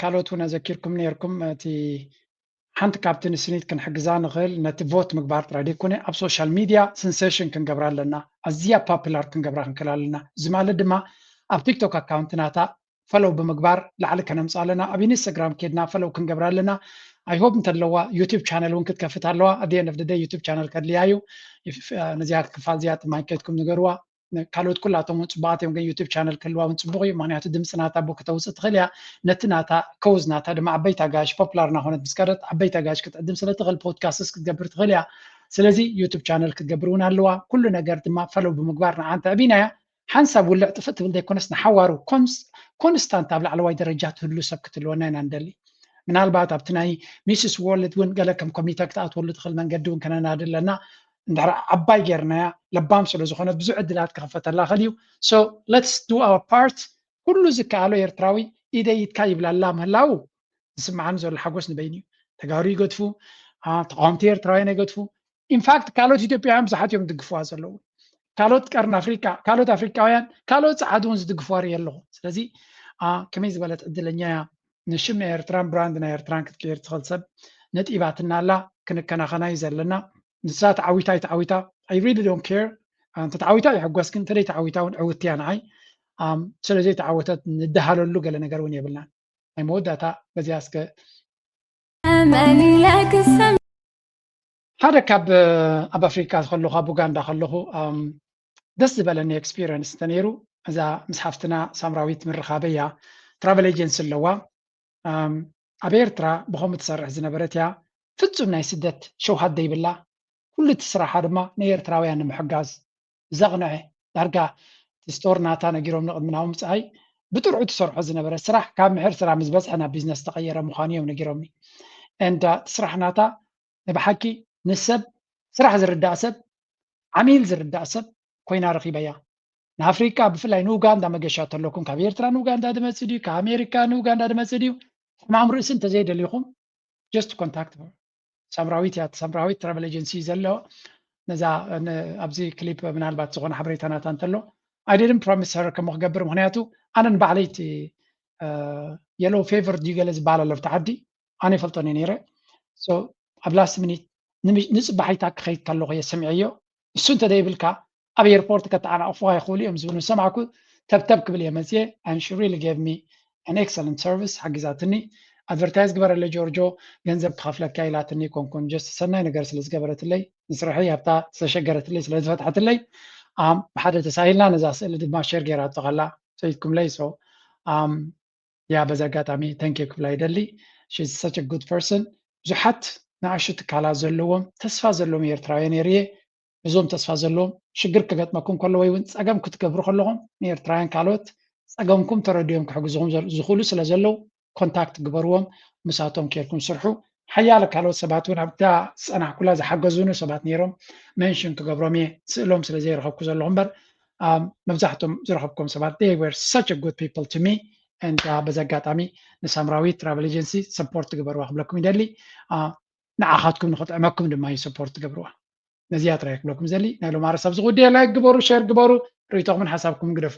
ካልኦት እውን ኣዘኪርኩም ነይርኩም። እቲ ሓንቲ ካብቲ ንስኒት ክንሕግዛ ንኽእል ነቲ ቮት ምግባር ጥራይ ደይኮነ፣ ኣብ ሶሻል ሚድያ ስንሴሽን ክንገብራ ኣለና፣ ኣዝያ ፓፕላር ክንገብራ ክንክእል ኣለና። እዚ ማለት ድማ ኣብ ቲክቶክ ኣካውንት ናታ ፈሎው ብምግባር ላዕሊ ከነምፅኣ ኣለና። ኣብ ኢንስታግራም ኬድና ፈሎው ክንገብራ ኣለና። I hope እንተለዋ ዩቱብ ቻነል እውን ክትከፍት ኣለዋ። At the end of the day ዩቱብ ቻነል ከድልያ እዩ። ነዚኣ ክፋል እዚኣ ጥማይ ከድኩም ንገርዋ። ካልኦት ኩላቶም እውን ፅቡቃት እዮም፣ ግን ዩቱብ ቻነል ክህልዋ እውን ፅቡቅ እዩ። ምክንያቱ ድምፂ ናታ ቡ ከተውፅእ ትኽእል እያ። ነቲ ናታ ከውዝ ናታ ድማ ዓበይቲ ኣጋይሽ ፖፕላር እናኾነት ምስ ከደት ዓበይቲ ኣጋይሽ ክትዕድም ስለ ትኽእል ፖድካስትስ ክትገብር ትኽእል እያ። ስለዚ ዩቱብ ቻነል ክትገብር እውን ኣለዋ። ኩሉ ነገር ድማ ፈሎው ብምግባር ንዓንተ ኣቢናያ ሓንሳብ ውልዕ ጥፍእ ትብል ዘይኮነስ ንሓዋሩ ኮንስታንት ኣብ ላዕለዋይ ደረጃ ትህሉ ሰብ ክትህልወና ኢና ንደሊ። ምናልባት ኣብቲ ናይ ሚስስ ወርልድ እውን ገለ ከም ኮሚተ ክትኣትወሉ ትኽእል መንገዲ እውን ከነናዲ ኣለና። እንድሕር ዓባይ ጌርናያ ለባም ስለ ዝኾነት ብዙሕ ዕድላት ክኸፈተላ ክእል እዩ። So let's do our part። ኩሉ ዝከኣሎ ኤርትራዊ ኢደይ ኢድካ ይብላላ ምህላው ዝስምዓኒ ዘሎ ሓጎስ ንበይኑ እዩ። ተጋሩ ይገድፉ፣ ተቃወምቲ ኤርትራውያን ይገድፉ። ኢንፋክት ካልኦት ኢትዮጵያውያን ብዙሓት እዮም ዝድግፍዋ ዘለዉ። ካልኦት ቀርኒ ኣፍሪቃ፣ ካልኦት ኣፍሪቃውያን፣ ካልኦት ጸዓዱ እውን ዝድግፍዋ ርኢ ኣለኹ። ስለዚ ከመይ ዝበለት ዕድለኛ እያ ንሽም ናይ ኤርትራን ብራንድ ናይ ኤርትራን ክትቅይር ትኽእል ሰብ ነጢባትና ኣላ። ክንከናኸና እዩ ዘለና። ንሳ ተዓዊታ ኣይተዓዊታ I really don't care። እንተ ተዓዊታ ይሕጎስ፣ ግን እንተደይ ተዓዊታ እውን ዕውቲ እያ ንዓይ። ስለ ዘይተዓወተት ንደሃለሉ ገለ ነገር እውን የብልናን። ናይ መወዳእታ በዚኣ እስከ ሓደ ካብ ኣብ ኣፍሪካ ከለኹ ኣብ ኡጋንዳ ከለኹ ደስ ዝበለኒ ኤክስፒሪየንስ እንተነይሩ እዛ ምስ ሓፍትና ሳምራዊት ምርኻበይ እያ። ትራቨል ኤጀንሲ ኣለዋ። ኣብ ኤርትራ ብኸምኡ ትሰርሕ ዝነበረት እያ። ፍጹም ናይ ስደት ሸውሃት ዘይብላ፣ ኩሉ እቲ ስራሓ ድማ ንኤርትራውያን ንምሕጋዝ ዘቕንዐ። ዳርጋ እቲ ስቶር ናታ ነጊሮምኒ ቅድሚ ናብ ምጽኣይ ብጥርዑ ትሰርሖ ዝነበረ ስራሕ ካብ ምሕር ስራሕ ምስ በዝሐ ናብ ቢዝነስ ዝተቐየረ ምዃኑ እዮም ነጊሮምኒ። And እቲ ስራሕ ናታ ንብሓቂ ንሰብ ስራሕ ዝርዳእ ሰብ፣ ዓሚል ዝርዳእ ሰብ ኮይና ረኺበያ። ንኣፍሪቃ ብፍላይ ንኡጋንዳ መገሻ ተለኩም ካብ ኤርትራ ንኡጋንዳ ድመጽእ ድዩ ካብ ኣሜሪካ ንኡጋንዳ ድመጽእ ድዩ ሕማም ርእሲ እንተዘይደሊኹም just contact ሳምራዊት እያ። ሳምራዊት ትራቨል ኤጀንሲ ዘሎ ነዛ ኣብዚ ክሊፕ ምናልባት ዝኾነ ሓበሬታ ናታ እንተሎ I didn't promise her ከምኡ ክገብር ምክንያቱ ኣነ ንባዕለይ እቲ የሎ ፌቨር ድዩ ገለ ዝበሃል ኣሎ ብቲ ዓዲ ኣነ ይፈልጦን እየ ነይረ። ኣብ ላስት ሚኒት ንፅባሒታ ክኸይድ ከለኹ እየ ሰሚዐዮ። እሱ እንተዘይብልካ ኣብ ኤርፖርት ከተዓናቕፉኻ ይኽእሉ እዮም ዝብል ምስ ሰማዕኩ ተብተብ ክብል እየ መፅየ። And she really gave me an excellent service፣ ሓጊዛትኒ። ኣድቨርታይዝ ግበረለይ ጆርጆ፣ ገንዘብ ክኸፍለካ ኢላትኒ ኣይኮንኩን፣ just ሰናይ ነገር ስለ ዝገበረትለይ ንስርሐይ ኣብታ ዝተሸገረትለይ ስለ ዝፈትሐትለይ ብሓደ ተሳሂልና። ነዛ ስእሊ ድማ ሼር ገይራቶ ከላ ሰይድኩምለይ። So ያ በዚ ኣጋጣሚ thank you ክብላ ይደሊ። She's such a good person። ብዙሓት ንኣሽቱ ትካላት ዘለዎም ተስፋ ዘለዎም ኤርትራውያን እየ ርእየ። እዞም ተስፋ ዘለዎም ሽግር ክገጥመኩም ከሎ ወይ እውን ፀገም ክትገብሩ ከለኹም ንኤርትራውያን ካልኦት ፀገምኩም ተረዲኦም ክሕግዝኹም ዝኽእሉ ስለ ዘለዉ ኮንታክት ግበርዎም። ምሳቶም ኬድኩም ስርሑ። ሓያለ ካልኦት ሰባት እውን ኣብታ ዝፀናሕኩላ ዝሓገዙኒ ሰባት ነይሮም። መንሽን ክገብሮም እየ ስእሎም ስለ ዘይረኸብኩ ዘለኹ እምበር መብዛሕቶም ዝረኸብኩም ሰባት they were such a good people to me። And በዚ ኣጋጣሚ ንሳምራዊት ትራቨል ኤጀንሲ ሰፖርት ግበርዋ ክብለኩም ይደሊ። ንዓኻትኩም ንኽጥዕመኩም ድማ እዩ ሰፖርት ትገብርዋ። ነዚኣ ጥራይ ክብለኩም ዘሊ ናይ ሎማረ ሰብ ዝጉድየ ላይክ ግበሩ፣ ሼር ግበሩ፣ ርእይቶኹምን ሓሳብኩምን ግደፉ።